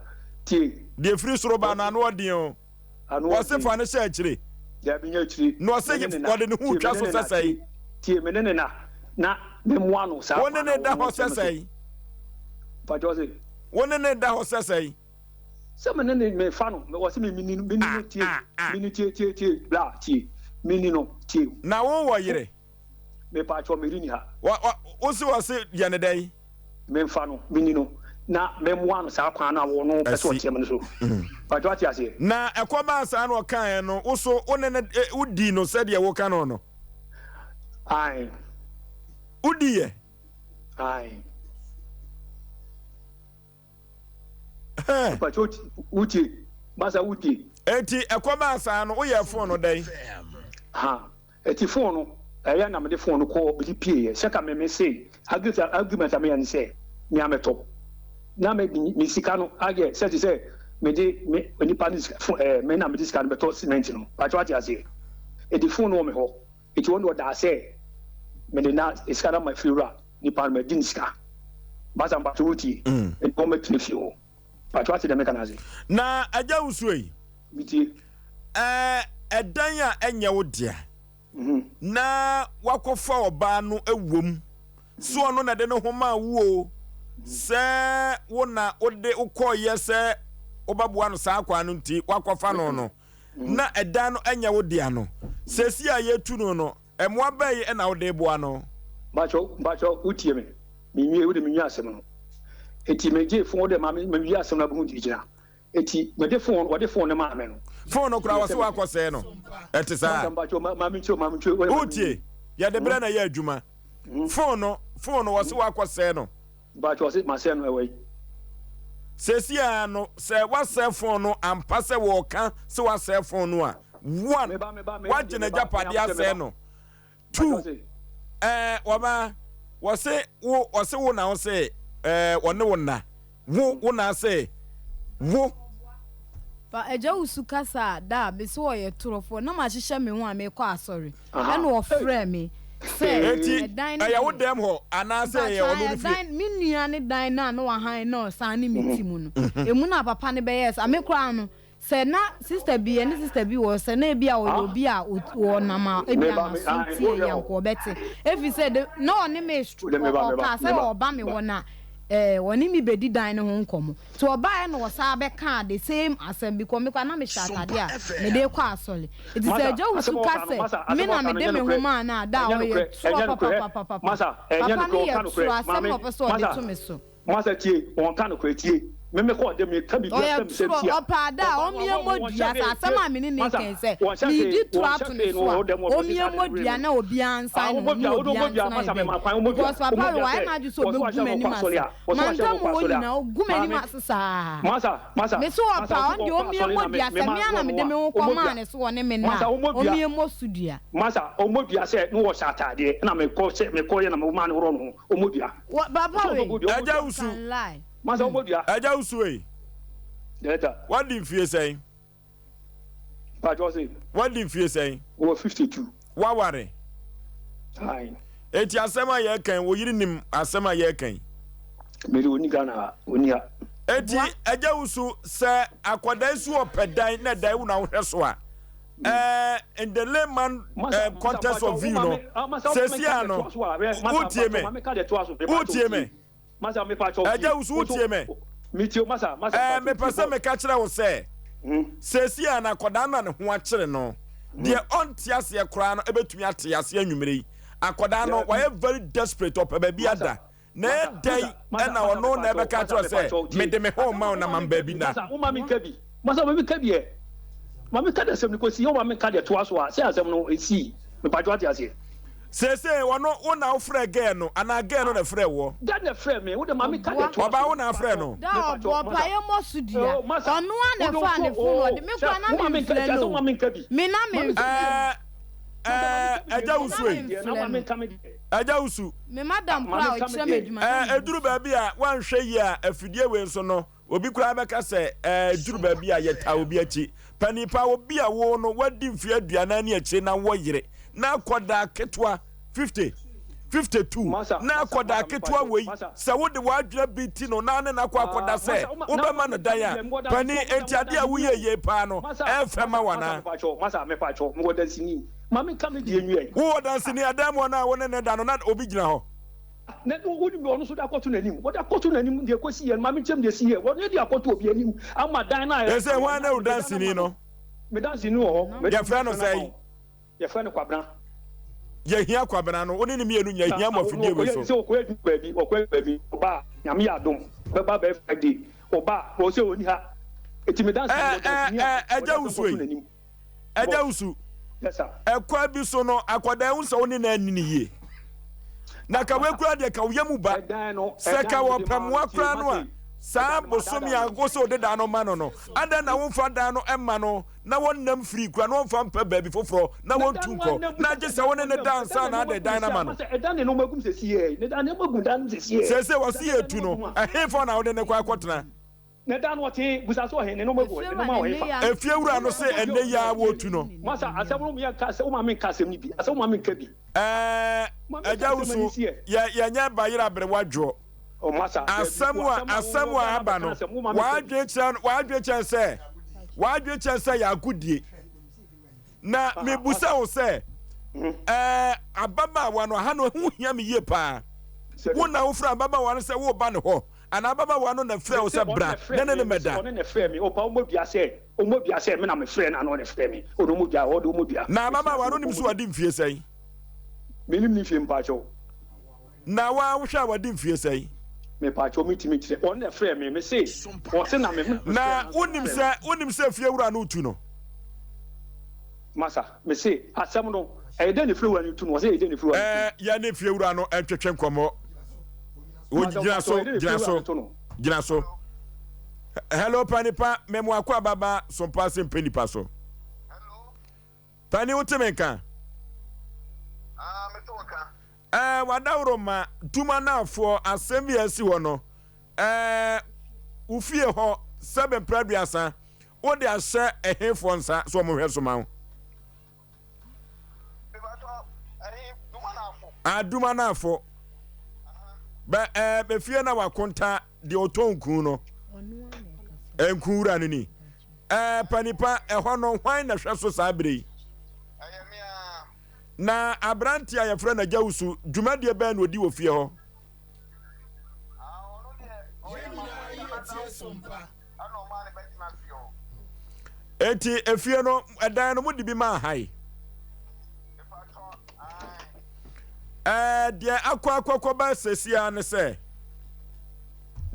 C: tie.
B: Deɛ firi soro ba no ano ɔden o. Ɔse fa no hyɛ akyire.
C: Dabi nyɛ akyire.
B: Na ɔse ɔde ne ho retwa so sɛ sɛn?
C: Tie me ne ne na na me mmoa no saa
B: Wo ne ne da hɔ sɛ sɛn?
C: Mpakyɛ ɔse.
B: Wo ne ne da hɔ sɛ sɛn?
C: Sɛ me ne ne me fa no ɔse me mini no mini no tie mini tie tie tie bla tie mini no tie.
B: Na wo wɔ yere?
C: Mepaakyɛw me ni ha.
B: Wa wa wo se ɔse yɛ ne dɛn?
C: Memfa no, menni no, na memmoa no saa kwan no a ɔno pɛ sɛ ɔteɛ me no so. Mpakyɛw wate aseɛ?
B: Na ɛkɔbaa saa na ɔkaeɛ no, wo so wo ne no wodii no sɛdeɛ woka no no?
C: Ae.
B: Wodiiɛ?
C: Ae. Mpakyɛw wotie? Masa wotie?
B: Enti ɛkɔbaa saa no, woyɛɛ fon no dɛn?
C: Ha, eti fon no, ɛyɛ na mede fon no kɔɔ mede pieeɛ. Sɛ ka me me se argument a meyɛ ne sɛ me a mɛtɔ. Na me me sika no ayɛ sɛ te sɛ mede me nipa no sika fon ɛɛ me na mede sika no bɛtɔ cement no. Mpakyɛw ate aseɛ? Eti fon no wɔ me hɔ. Eti wɔn de ɔdaa sɛ mede na sika no ama fiewura nipa no madi ne sika. Masa mpakyɛw wotie? Eti wɔn bɛtena fie hɔ. Mpakyɛw ate deɛ meka no ase?
B: Na agya wusuo yi.
C: Metie.
B: Ɛɛ ɛdan a ɛnyɛ wo dea. Na wakɔfa ɔbaa no wom. So ɔno na ɛde ne ho maa wo o, sɛ wo na wode wokɔɔyɛ sɛ wobɛboa no saa kwan no nti wakɔfa no no, na ɛdan no ɛnyɛ wo dea no, seesei a yɛtu no no, mmoa bɛn na wode boa no?
C: Mpakyɛw, mpakyɛw, wotie me? Menwie, wode menwie asɛm no. Eti megyee fon, wode ma me, mewie asɛm no abɛhu deɛ gyina. Eti mede fon, wɔde fon no maa me no.
B: Fon no koraa wɔse wakɔ sɛɛ no, ɛte saa? Wotie, yɛde berɛ na ɛyɛ adwuma. Fon no, fon no wɔse wakɔ sɛɛ no. Seesei ara no, sɛ wasɛe fon no ampa sɛ wɔka sɛ wasɛe fon no a, one, wagye n'agyapadeɛ asɛe no. Two, ɛɛ, wɔma. Wɔse wo ɔse wo na wo se ɛɛ ɔne wo nna wo wo na ase wo.
A: Pa agya wusu kasa a da a mese ɔyɛ torofoɔ na mahyehyɛ me ho a merekɔ asɔre ɛna ɔfrɛɛ me sɛ
B: Enti
A: ɛdan no
B: ɛyɛ wo
A: deɛ
B: dɛm hɔ anaasɛ ɛyɛ
A: mpakyɛ
B: ɔno ne fie?
A: ɛdan me nua ne dan no a na wahan na ɔsan ne me te mu no emu na papa no bɛyɛɛ saa me koraa no Sɛ na sista bi, yɛne sista bi wɔ hɔ, sɛ na ebia ɔyɛ obi a ɔnam a ebia n'aso tie yɛn nka ɔbɛte. Efisɛ de, na ɔne me ɔkaa sɛ ɔreba me hɔ na ɛɛ ɔne me bedi dan no ho nkɔmmɔ. Nti ɔbaeɛ na ɔsan bɛkaa the same asɛm because me koraa na mehyɛ atade a mede rekɔ asɔre. Nti sɛ Agya Wusu ka sɛ me na mede me ho maa no a, da a ɔyɛ torɔ papapapapa. Papa no yɛ torɔ, asɛm na ɔpɛ sɛ ɔde to me so.
C: Masa tie, wɔn ka nokorɛ tie. Me me kɔ ɔde me ka biribi
A: Ɔyɛ
C: asɛm sɛm
A: torɔ,
C: tia.
A: ɔpɛ ada a
C: Ɔba no
A: ɔmmue
C: ama
A: mmɔ
C: wɔn
A: dua.
C: hyɛ
A: Sɛ
C: hwee
A: asɛm
C: tie.
A: a me ne no
C: Masa
A: reka yi, sɛ
C: wɔn hyɛ
A: meredi
C: hwee
A: torɔ
C: wɔn hyɛ
A: ato ne
C: hwee no
A: so a,
C: wɔ dɛm wɔn
A: ɔmmue
C: saa de
A: mmɔ
C: no brɛ
A: dua
C: me.
A: na obiara
C: Ah
A: nsan ne
C: wɔn
A: ho
C: bɔ
A: ne
C: dua wɔn
A: obiara
C: bɔ dua
A: ntena
C: masa
A: yɛn
C: me ma
A: baabi.
C: kwan wɔn bɔ dua
A: Because
C: wɔn
A: papa
C: bɔ
A: wei,
C: dua
A: wayɛ
C: sɛ
A: n'adwene sɛ
C: wɔn so
A: ɔbɛgu
C: ahyɛ wɔn
A: m'anim
C: kɔ asɔre
A: ase.
C: a wɔn so ahyɛ
A: Mantam
C: wɔn kɔ
A: hɔ
C: asɔre a
A: nyinaa, ɔgu m'anim
C: maame
A: ase saa.
C: masa masa
A: Mese ɔpɛ
C: masa
A: a,
C: wɔn
A: ɔno
C: so
A: deɛ
C: wɔn kɔ
A: ɔmmue
C: asɔre
A: mmɔ
C: na me
A: dua.
C: me
A: Sɛ
C: ma
A: me ara na
C: wɔn
A: mede
C: a
A: me ho
C: wɔn bɔ
A: kɔmaa
C: dua
A: no sɛ ɔne me nna
C: masa
A: a,
C: wɔn bɔ dua
A: ɔmmue mmɔ so dua.
C: masa wɔn bɔ dua sɛ ne wɔ hyɛ ataadeɛ na me kɔ sɛ me kɔ yɛ na me maa ne horɔ ne ho wɔn bɔ dua
A: Wɔ, papa
C: sɛ wɔn
A: wei,
C: bɔ dua wɔn bɔ
B: Agya
C: dua
B: Wusu.
A: can lie.
C: masa wɔn bɔ dua.
B: Agya Wusu ei.
C: Delta.
B: Wadi mfie sɛn?
C: Mpakyɛw se.
B: Wadi mfie sɛn?
C: Mewɔ 52.
B: Waware?
C: Ae.
B: Eti asɛm a yɛreka yi, wo yere nim asɛm a yɛreka yi?
C: Me de onni Ghana ha, onni ha.
B: Eti Agya Wusu, sɛ akwadaa yi so ɔpɛ dan na dan wo na wohwɛ so a, eh, in the layman eh, context of view no, sesia no, wotie me, wotie me.
C: Masa me pakyɛw tie.
B: Agya wusu wotie me?
C: Me tie masa masa
B: Ɛɛ
C: pakyɛw
B: mepɛ
C: tie
B: sɛ
C: boss.
B: meka kyerɛ wo sɛ seesei a na akwadaa no a ne ho akyere no deɛ ɔnte aseɛ koraa no ɛbɛtumi ate aseɛ anwummere yi. Akwadaa no wayɛ very desperate ɔpɛ baabi ada na
C: Masa
B: ɛdɛn
C: masa masa
B: ɛna
C: masa me
B: ɔno na
C: pakyɛw
B: ɛbɛka
C: masa
B: akyerɛ
C: me
B: sɛ
C: pakyɛw tie.
B: mede me ho
C: Asɛm
B: rema wo
C: no
B: na
C: woma
B: mam
C: me nka
B: baabi
C: bi
B: nna.
C: masa woma me nka bi masa ma me nka bi ɛ ma me nka de asɛm no kɔsi woma me nka deɛ toa so a sɛ asɛm no ɛsii me pakyɛw ate aseɛ.
B: Seesei ɔno wo na wofrɛ girl no anaa girl no na ɛfrɛ woɔ?
C: Dad na ɛfrɛ me, wode ma me ka deɛ
A: Ɔboa.
C: toa
B: Ɔbaa
C: so
B: wo na afrɛ no?
A: Da
C: Me pakyɛw
A: ɔboa
C: masa
A: pa yɛ mmɔ so dua.
C: oh masa
A: Ɔno ara na
C: wode
A: ɛfaa ne
C: wo
A: phone
C: oh
A: ɔde me
C: sɛ
A: koraa na
C: woma me nka
A: memfrɛ
C: kyɛ sɛ
A: no o.
C: woma me nka bi
A: Me na
C: ma me
A: memfrɛ no.
B: Ɛɛ
C: masa ma me
B: ɛɛ
C: nka me deɛ
B: Agya
C: na
B: Wusu
C: woma
B: ei.
C: me deɛ na
A: Memfrɛ
C: woma me
A: no.
C: nka me deɛ
B: Agya Wusu.
A: Me madam
C: ma me
A: koraa a
C: nka me
A: ɔkyerɛ me
C: deɛ.
A: adwuma na
B: Ɛɛ
A: me bo
B: ɛduru
A: fu.
B: baabi a woanhwɛ yie a afidie wei nso no Obi koraa bɛka sɛ, Ɛɛ, ɛduru baabi a, yɛtaa obi akyi. Panin paa, obi a wo no, wadi mfeɛ aduanan ne akyire na wɔ yere, na akwadaa ketewa, 50, 52,
C: Masa,
B: na
C: masa,
B: akwadaa
C: masa,
B: ketewa
C: mepatwo,
B: wei,
C: masa.
B: sɛ wode w'adwene bi ti no na ne no akɔ akɔda
C: Ah,
B: sɛ
C: masa, woma, na
B: wobɛma
C: woma
B: no
C: menka
B: dan
C: me
B: a,
C: deɛ, mewɔ
B: panin,
C: dansefoɔ, masa,
B: enti
C: mewɔ
B: adeɛ a
C: danseni
B: woyɛ
C: o.
B: yei paa no,
C: Masa,
B: ɛyɛ fɛ ma
C: masa,
B: wo
C: masa,
B: anaa?
C: mepatwo, masa, mepatwo, mewɔ danseni. Ma menka me deɛ nwie.
B: Wowɔ danseni a, dan mu hɔ no a wo ne no da no, na obi gyina hɔ.
C: Na wonim deɛ ɔno nso de akɔto n'anim. Wɔde akɔto n'anim deɛ ɛkɔsi yɛ no, ma menkyɛm deɛ ɛsi yɛ. Wɔde de akɔto obi anim ama dan no a
B: Ese hwan ne wo
C: mede dan no
B: danseni
C: ama no.
B: no?
C: Me danseni wɔ hɔ. Mede
B: Yɛfrɛ no
C: no ama
B: sɛn?
C: wo. Yɛfrɛ no Kwabena.
B: Yɛhia Kwabena no. Wo ne no mmienu nyinaa
C: Na
B: yɛhia mo afidie wei so.
C: sɛ ɔkɔyɛ adwuma baabi, ɔkɔyɛ baabi, ɔba a, Nyame yɛ adom, ɔbɛba bɛyɛ Friday. Ɔba a, ɔwɔ sɛ ɔnni ha. Enti me danseni,
B: Ɛ,
C: mewɔ
B: ɛ,
C: danseni a
B: ɛ,
C: wɔde
B: Agya
C: asɛm
B: Wusu ei.
C: kɔto n'anim.
B: Agya Wusu, ɛkwan bi so no, akwadaa yi, wohu sɛ wo ne no anni no yie. Na ka wei koraa deɛ, ka wo yam ba. Sɛ ka wɔpɛ mmoa koraa no a, saa bosome a wo sɛ wode dan no ma no no, adɛn na womfa dan no mma no na wɔnnam firi koraa na wɔmfa mpɛ baabi foforɔ na wɔntu nkɔ, na gye sɛ wo ne no da ansa na ade dan no ama no? Seesei wɔse yɛretu no, ɛhefa na wode no kɔ akɔtena?
C: Na da no ɔtee busa sɛ, Ɔhe ne nnoɔma gu hɔ? Ne nnoɔma wɔ hefa?
B: Efiewura no se, Ɛnnɛ yi ara wɔretu no.
C: Masa, asɛm no yɛ nka sɛ woma menka asɛm no bi, asɛ woma menka bi.
B: Ɛɛ, Agya Wusu, yɛ yɛnyɛ bayerɛ aberewa dwoɔ.
C: Oh, masa, dabi,
B: Asɛm
C: wo
B: a
C: asɛm a
B: asɛm
C: wo
B: a
C: Ghana
B: aba
C: bɛka
B: no,
C: asɛm, woma menka bi.
B: w'adwene kyerɛ w'adwene kyerɛ sɛ w'adwene kyerɛ sɛ yɛ agodie. Na
C: Aha,
B: mebusa
C: masa.
B: wo sɛ, ɛɛ, ababaawa no, aha no ɛho hia me yie paa.
C: Sɛdeɛ.
B: Wo na wofrɛ ababaawa no sɛ woreba ne hɔ Anaa ababaawa no na ɛfrɛɛ wo
C: Mese
B: sɛ
C: ɔno
B: bra
C: na
B: na
C: ɛfrɛɛ
B: ne
C: me,
B: no
C: mese
B: mmɛda?
C: ɔno na ɛfrɛɛ me, ɔpa ɔmmɔ dua sɛ, ɔmmɔ dua sɛ me na mefrɛɛ no anaa ɔna ɛfrɛɛ me, ɔno ɔmmɔ dua, ɔde ɔmmɔ dua,
B: Na
C: mefiri
B: ababaawa
C: ase
B: no
C: ɔpa
B: nim
C: ɔmmɔ
B: sɛ
C: dua.
B: wadi mfie sɛn?
C: Menim ne mfie mpakyɛw.
B: Na wo ara wohwɛ a wadi mfie sɛn?
C: Mepakyɛw mentumi nkyerɛ, ɔno na ɛfrɛɛ me, mese ɔse na me, me na mefrɛɛ
B: Na
C: no ansa na
B: wonim
C: ɔfrɛɛ me.
B: sɛ wonim sɛ fiewura no retu no?
C: Masa, mese asɛm no, ɛyɛ dɛn na fiewura no retu no? Ɔse ɛyɛ dɛn na fiewura no retu no?
B: Ɛɛ, yɛne fiewura no ntwetwe nkɔmmɔ. Gyina so, gyina so, gyina so. Hello, panipa, mɛmu akɔ ababa sompa ase mpɛ nipa so. Pani, wote me nka?
D: Ah, mete wo nka.
B: Ɛɛ wadaworo ma Dumanaafoɔ asɛm bi a asi hɔ no ɛɛ wo fie hɔ sɛbe mprɛ aduasa wode ahyɛ ɛhefoɔ nsa sɛ wɔn hwɛ so ma wo? Ah Dumanafo. Bɛ ɛɛ bɛ fie na wakonta deɛ ɔtɔ nku no. Nku wura no ni. Ɛɛ panipa ɛhɔ no hwan na hwɛ so saa bere yi? Na aberante a yɛfrɛ no Agyawusu dwumadie bɛn na ɔdi wɔ fie hɔ? Eti efie no ɛdan no mo de bi maa ha yi. Ɛɛ deɛ akɔ akɔkɔba sesia ne sɛ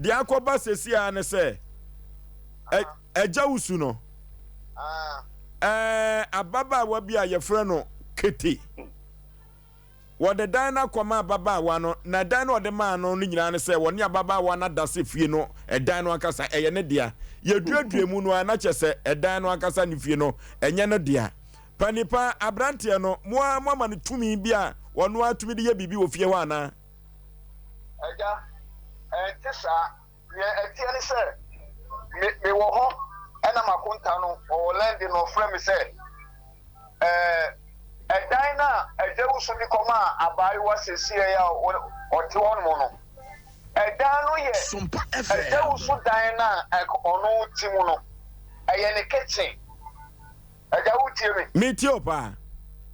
B: deɛ akɔba sesia ne sɛ ɛgya wusu no ɛɛ ababaawa bi a yɛfrɛ no kete. Wɔde dan no akɔma ababaawa no, na dan no a ɔde maa no no nyinaa ne sɛ wɔne ababaawa no ada sɛ fie no, ɛdan no ankasa, ɛyɛ ne dea. Yɛduadua mu no ara, na kyerɛ sɛ ɛdan no ankasa ne fie no, ɛnyɛ no dea. Panipa, aberanteɛ no, mo ara moama no tumi bi a ɔno ara tumi de yɛ biribi wɔ fie hɔ anaa?
D: Agya, ɛnte saa. Nea ɛteɛ ne sɛ, me, mewɔ hɔ na m'akonta no, ɔwɔ London na ɔfrɛ me sɛ, ɛɛ, ɛdan no a Agya Wusu de kɔmaa abaayewa seesei yi a ɔte hɔnom no, ɛdan no yɛ Agya Wusu dan no a ɔno te mu no, ɛyɛ ne kitchen. Agya, wotie me?
B: Metie wo paa.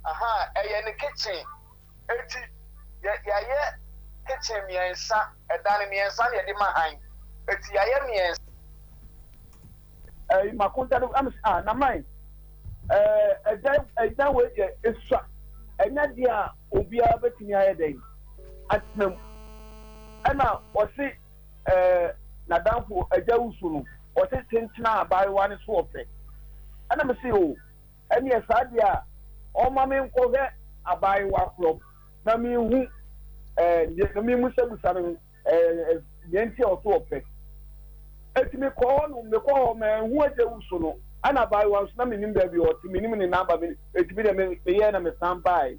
D: Aha, ɛyɛ ne kitchen. Enti yɛ yɛayɛ kitchen mmiɛnsa, ɛdan mmiɛnsa na yɛde ma han. Enti yɛayɛ mmiɛnsa.
E: Ɛyi makonta no ɛm sɛ ah na man ɛɛ ɛdan ɛdan wei deɛ esua ɛnyɛ deɛ a obiara bɛtumi ayɛ dɛn atena mu ɛna ɔse ɛɛ n'adanfo agya wusu no ɔse tentena abaayewa no so ɔpɛ ɛna me se o. Ɛnneɛ saa deɛ a, ɔmma menkɔhwɛ abaayewa korɔ na menhu ɛɛ deɛ na memmusabusa no ɛɛ deɛ nti a ɔso ɔpɛ. Eti mekɔɔ hɔ no, mekɔɔ hɔ manhu agya wusu no, ɛna abaayewa nso na menim baabi a ɔte, menim ne namba, me eti me deɛ me meyɛɛ na mesan baeɛ.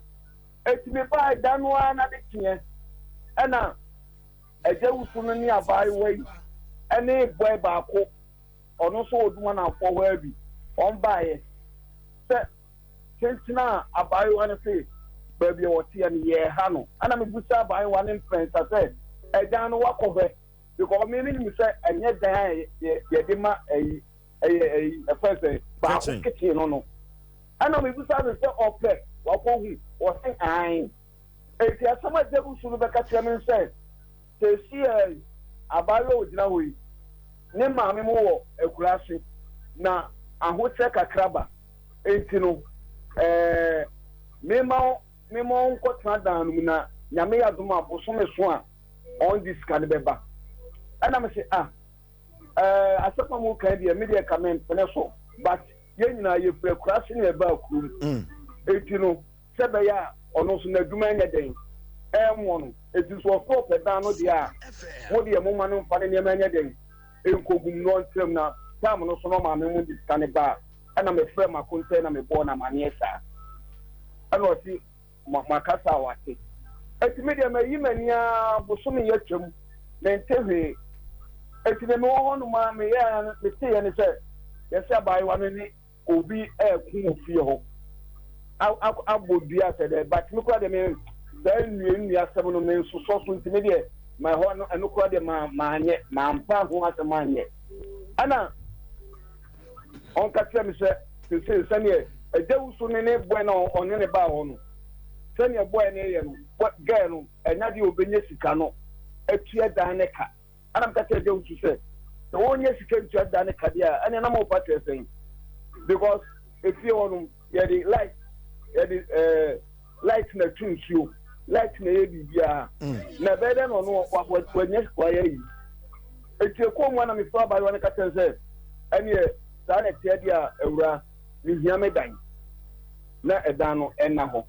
E: Eti mebaeɛ da no ara n'ade kyeɛ ɛna agya wusu no ne abaayewa yi ɛne bɔe baako. Ɔno nso wɔ Dumanamfoɔ hɔ ara bi. Wɔn baeɛ sɛ tenten a abaayewa no se baabi a ɔteɛ no yɛreha no. Ɛna mebusa abaayewa no mprɛnsa sɛ ɛdan no wakɔ hwɛ because me menim sɛ ɛnyɛ dan a yɛde ma ɛyi ɛyɛ ɛyi ɛfɛ sɛ baako kitchen no no. Ɛna mebusa no sɛ ɔpɛ wakɔ hu ɔse ae. Enti asɛm a Jebusu no bɛka kyerɛ me ne sɛ, Seesei abaayewa a ogyina hɔ yi, ne maame mo wɔ akuraase, na ahokyerɛ kakra ba, enti no, ɛɛ, memma memma ɔnkɔtena dan no mu, na Nyame yɛ adom a, bosome so a, ɔnde sika no bɛba. Ɛna mese, Ah, ɛɛ, asɛm a moka yi deɛ, me deɛ ka mempene so, but yɛn nyinaa yɛfiri akuraase na yɛbaa kurom, enti no, sɛ ɛbɛyɛ a ɔno nso n'adwuma nyɛ dɛn ɛmmoa no. Enti sɛ ɔsɛ ɔpɛ dan no deɛ a, mo deɛ momma no mfa ne nneɛma nyɛ dɛn nkɔgu mu na ɔntra mu. Na tam no so na ɔmaame mo de sika no ba a, ɛna mefrɛɛ m'akontɛn na mebɔɔ no amaneɛ saa. Ɛna ɔse makasa a wate. Enti me deɛ mayi m'ani ara bosome yi atwam mente hwee. Enti deɛ mewɔ hɔnom ara meyɛɛ ara meteeɛ ne sɛ yɛse abaayewa no ne obi ɛɛko wɔ fie hɔ abɔ dua sɛ dɛ but me kora deɛ me saa nnua nnua asɛm no me nsosɔ so nti me deɛ ma ɛhɔ no ɛno kora deɛ ma maanyɛ mampa ho asɛm anyɛ ɛna ɔnka kyerɛ me sɛ sese sɛdeɛ ɛgya wusu ne ne bɔɛ na ɔne ne baa hɔ no sɛdeɛ bɔɛ ne yɛ no gɛɛ no ɛnya deɛ ɔbɛnya sika no atua dan ne ka. Ɛna meka kyerɛɛ Jehu sɛ, sɛ wɔnyɛ sika ntua da ne kadeɛ a, ɛneɛ na mopa kyerɛ sɛn? Because efie hɔ nom yɛde light yɛde ɛɛ eh, light na tu nsuo, light na ɛyɛ biribiara. Mm. Na ɛbɛyɛ dɛ na ɔno wanyɛ wayɛ yi. Eti ekɔɔ mu a na mefrɛ abaayewa no ka kyerɛ sɛ ɛneɛ saa na ɛteɛ deɛ a awura mehia me dan na ɛdan no ɛna hɔ.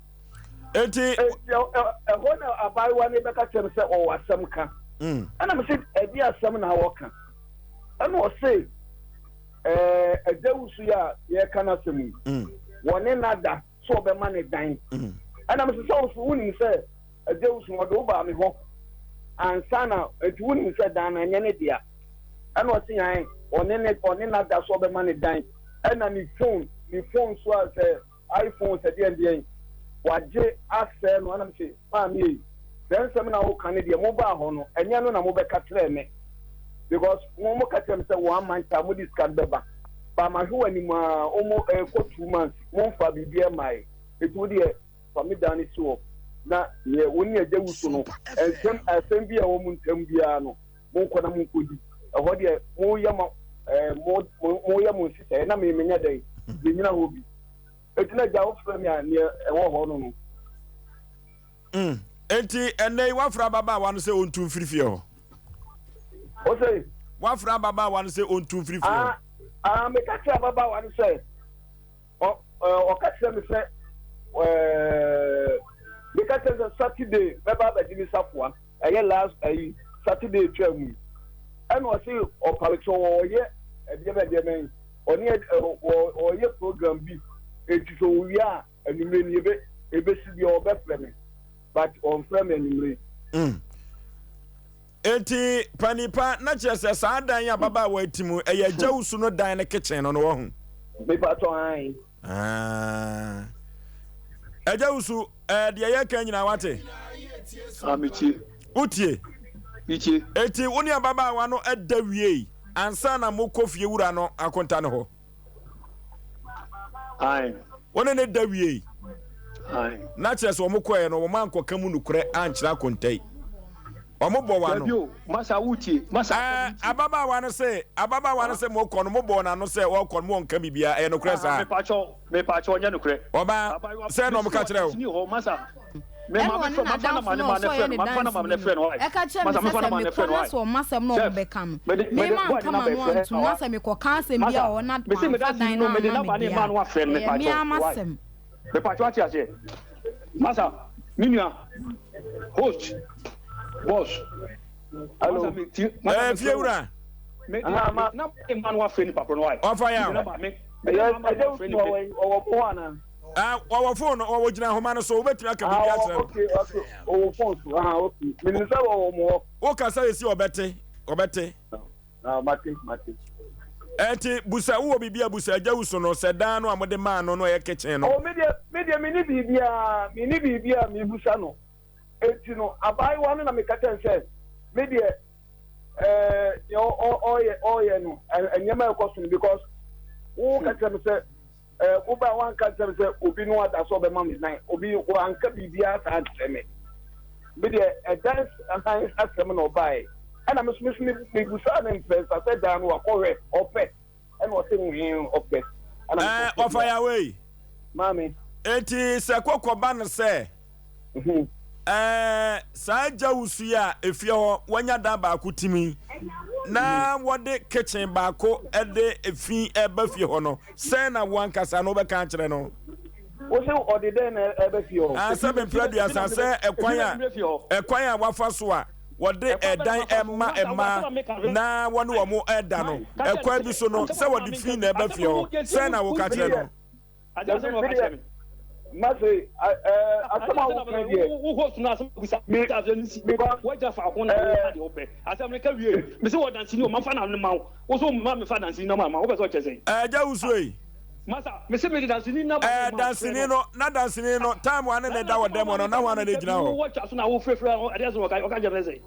B: Enti.
E: Enti ɛhɔ na abaayewa no bɛka kyerɛ me sɛ ɔwɔ asɛm ka. Mm. Ɛna me se ɛde asɛm na wɔka. Ɛna ɔse ɛɛ ɛgya wusu yi a yɛreka n'asɛm yi. Mm. Wɔne n'ada sɛ ɔbɛma ne dan. Mm. Ɛna me se sɛ ɔso wonim sɛ. Agya Wusu ɔde wo baa me hɔ ansa na nti wonim sɛ dan no ɛnyɛ ne dea. Ɛna ɔse ae ɔne ne ɔne no ada so ɔbɛma ne dan ɛna ne phone ne phone so a sɛ iPhone sɛ deɛn deɛn wagye asɛe no ɛna mese maame ei sɛ nsɛm na woka no deɛ mobaa hɔ no ɛnyɛ no na mobɛka kyerɛɛ me because mo mo ka kyerɛ me sɛ one month a mode sika no bɛba ba mahwɛ wɔ anim a ɔmo ɛkɔ 2 months momfa biribi ɛmae ɛti wo deɛ fa me dan no si hɔ na neɛ wo ne agya wusu no nsɛm asɛm bi a ɛwɔ mo ntam biara no monkɔ na monkɔdi ɛhɔ deɛ moyɛ mo ɛɛ mo moyɛ mo nhyehyɛeɛ na me menyɛ dɛn menyina hɔ bi eti na agya wofrɛ me a neɛ ɛwɔ hɔ no no.
B: Enti ɛnɛ yi wafrɛ ababaawa no sɛ ɔntu mfiri fie hɔ?
E: O sɛ?
B: Wafrɛ ababaawa no sɛ ɔntu mfiri fie hɔ?
E: Ah, ah, meka kyerɛ ababaawa no sɛ ɔka kyerɛ me sɛ ɛɛ meka kyerɛ sɛ Saturday mɛba abɛgye me safoa ɛyɛ last ɛyi Saturday twaa mu yi ɛna ɔse ɔparekyɛ ɔyɛ ɛdeɛ bɛ deɛ bɛn ɔne ɔyɛ program bi eti sɛ owie a anwummerɛ ni ebe ebesi deɛ ɔbɛfrɛ me but ɔnfrɛ me anwummerɛ.
B: Eti panipa na kyerɛ sɛ saa dan yi ababaawa yi ti mu ɛyɛ agya wusu no dan ne kitchen no no wɔ ho.
E: Mepa tɔ an.
B: Agya wusu ɛɛ deɛ yɛ kan nyinaa wate.
C: Ah, metie.
B: Wotie.
C: Metie.
B: Eti wo ne ababaawa no ɛda wie ansa na mokɔ fie wura no akonta no hɔ.
C: Ae.
B: Wo ne ne da wiei.
C: Ae.
B: Na kyerɛ sɛ wɔn kɔɛ no wɔn ankɔka mu nokorɛ ankyerɛ akonta yi. Wɔn bɔ w'ano.
C: Dabi o, masa wotie, masa
B: asɛm ntie. Ababaawa no se, ababaawa no se mokɔ no mobɔɔ n'ano sɛ ɔkɔ no mo ɔnka biribiara, ɛyɛ nokorɛ saa?
C: Mepakyɛw, mepakyɛw ɔnyɛ nokorɛ.
B: Ɔbaa, sɛn na wɔn ka kyerɛ wo?
C: Mesi hɔ, masa. Me
A: Ɛna
C: ma
A: ɔne
C: me frɛ, mafa na
A: n'adamfo
C: ma ne
A: no
C: ma
A: a
C: ne
A: ɔsɛ
C: frɛ
A: ɔyɛ
C: no,
A: ne
C: mafa na ma ne
A: danseni
C: frɛ
A: no
C: no, why?
A: ɛka kyerɛɛ me
C: Masa
A: sɛ
C: mefa na
A: sɛ
C: ma ne
A: mekɔ
C: frɛ no,
A: na
C: why?
A: sɛ ɔma asɛm na
C: Chef,
A: ɔbɛka no
C: mede
A: me
C: mede boy
A: manka
C: ne number
A: m'ano
C: frɛ
A: antom na
C: why?
A: sɛ mekɔka asɛm bi a
C: Masa,
A: ɔwɔ na
C: mese me
A: wamfa
C: danseni
A: dan
C: no
A: no
C: mede
A: amma
C: number
A: me
C: ne
A: deɛ
C: ma
A: a
C: no afrɛ no,
A: ɛyɛ me ara
C: mepakyɛw, why?
A: m'asɛm.
C: Mepakyɛw ate aseɛ. Masa, me nua, host, boss.
E: Hello.
C: Masa me ti, masa
B: Ɛɛ
C: me
B: fie
C: frɛ wo.
B: wura.
C: Me de
E: Aha, ma.
C: na me ma no afrɛ nipa korɔ no why?
B: Ɔfa
C: Me
B: yaw.
C: de number me me de
E: Ɛyɛ
C: number
E: agya
C: no
E: wusu
C: afrɛ
E: ɔwɔ
C: nipa.
E: yi ɔwɔ mo hɔ anaa?
B: Ah, wɔwɔ phone no, wɔwɔ gyina ahoma no so, wobɛtumi aka biribi
E: Ah,
B: akyerɛ no.
E: okay, ɔwɔ phone so. Ah, okay. Menim sɛ wɔwɔ mo hɔ.
B: Wokasa esi ɔbɛte, ɔbɛte.
E: Ah, mate, mate.
B: Ɛnti busa wowɔ biribi a busa agya wusu no sɛ dan no a mode maa no no ɛyɛ kitchen no.
E: Oh, me deɛ, me deɛ menni biribiara, menni biribiara a mebusa no. Enti no, abaayewa no na meka kyerɛ no sɛ, me deɛ, ɛɛ, deɛ ɔyɛ ɔyɛ no, nneɛma a ɛkɔ so no, because wo ka kyerɛ me sɛ, ɛɛ, wo ba wanka kyerɛ me sɛ obi no ada so ɔbɛma me dan, obi wanka biribiara saa nkyerɛ me. Me deɛ, ɛdan han asɛm na ɔbaeɛ. Ɛna me so me so mebusaa no mprɛnsa sɛ dan no wakɔhwɛ, ɔpɛ. Ɛna ɔse nwee ɔpɛ. Ɛna
B: Ɛɛ, ɔfa yawei.
E: Maame.
B: Enti sɛ kɔkɔ ba no sɛ. Ɛɛ, saa gya wusu yi a efie hɔ wɔanya dan baako timi na wɔde kitchen baako de efi ɛba fie hɔ no, sɛn na wo ankasa no wobɛka akyerɛ no?
E: Wo se ɔde dɛn na ɛba fie hɔ?
B: Sɛ mempere aduasa sɛ ɛkwan a ɛkwan a wafa so a wɔde ɛdan ɛma mmaa na wɔne wɔn ɛda no, ɛkwan bi so no sɛ wɔde fi na ɛba fie hɔ, sɛn na woka kyerɛ no?
E: Mase asɛm a woka deɛ.
C: Wo host no asɛm bisa asɛm no si wagya faako na woka deɛ wopɛ asɛm no ka wie mese wɔ danseni o mafa na no ma wo wo so ma mefa danseni na ma ma wopɛ sɛ ɔkyɛ sɛn.
B: Ɛgya wusuo yi.
C: Masa mese mede danseni na ba
B: Ɛɛ danseni no na danseni no time wa ne ne da wɔ dɛm hɔ no na hwan na ne gyina hɔ.
C: Wɔtwa so na wofrɛfrɛ ɛdeɛ sɛ ɔka ɔka kyerɛ sɛ.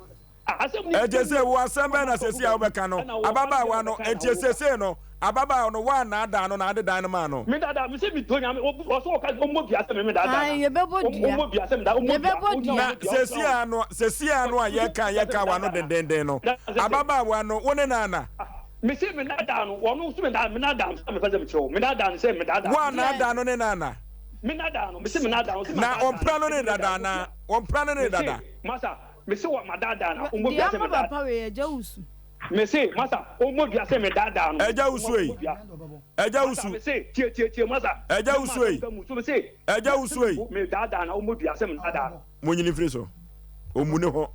B: Enti sɛ wo asɛm bɛn na seesei a wobɛka no, ababaawa no? Enti seesei no, ababaawa no, woannaadaa no na ade dan no maa no?
A: Ae, yɛbɛbɔ dua. Yɛbɛbɔ dua.
B: Na seesei ara no, seesei ara no a yɛreka a yɛka w'ano dendeenden no, ababaawa no, wo ne no ana? Woannaadaa no ne no ana? Na ɔmpra no ne dada anaa? Ɔmpra no ne dada?
C: Mese wɔ madaadaa no a, ɔmmɔ
A: Deɛ
C: dua sɛ
A: ama
C: medaadaa.
A: papa wei agya wusu.
C: Mese masa, ɔmmɔ dua sɛ medaadaa no.
B: Agya wusu ei, agya
C: Masa,
B: wusu.
C: mese tie tie tie masa.
B: Agya
C: Mema
B: wusu ei,
C: asɛm ka mu so mese.
B: agya wusu ei.
C: Medaadaa no a, ɔmmɔ dua sɛ medaadaa no.
B: Monyini mfiri so. Ɔmmu ne ho.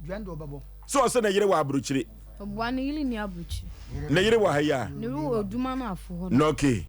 B: Sɛ ɔsɛ ne yere wɔ aburokyire.
A: Ɔboa ne yere nni aburokyire.
B: Ne yere wɔ ha yi a.
A: Ne yere wɔ adwuma no afo hɔ no.
B: Okay.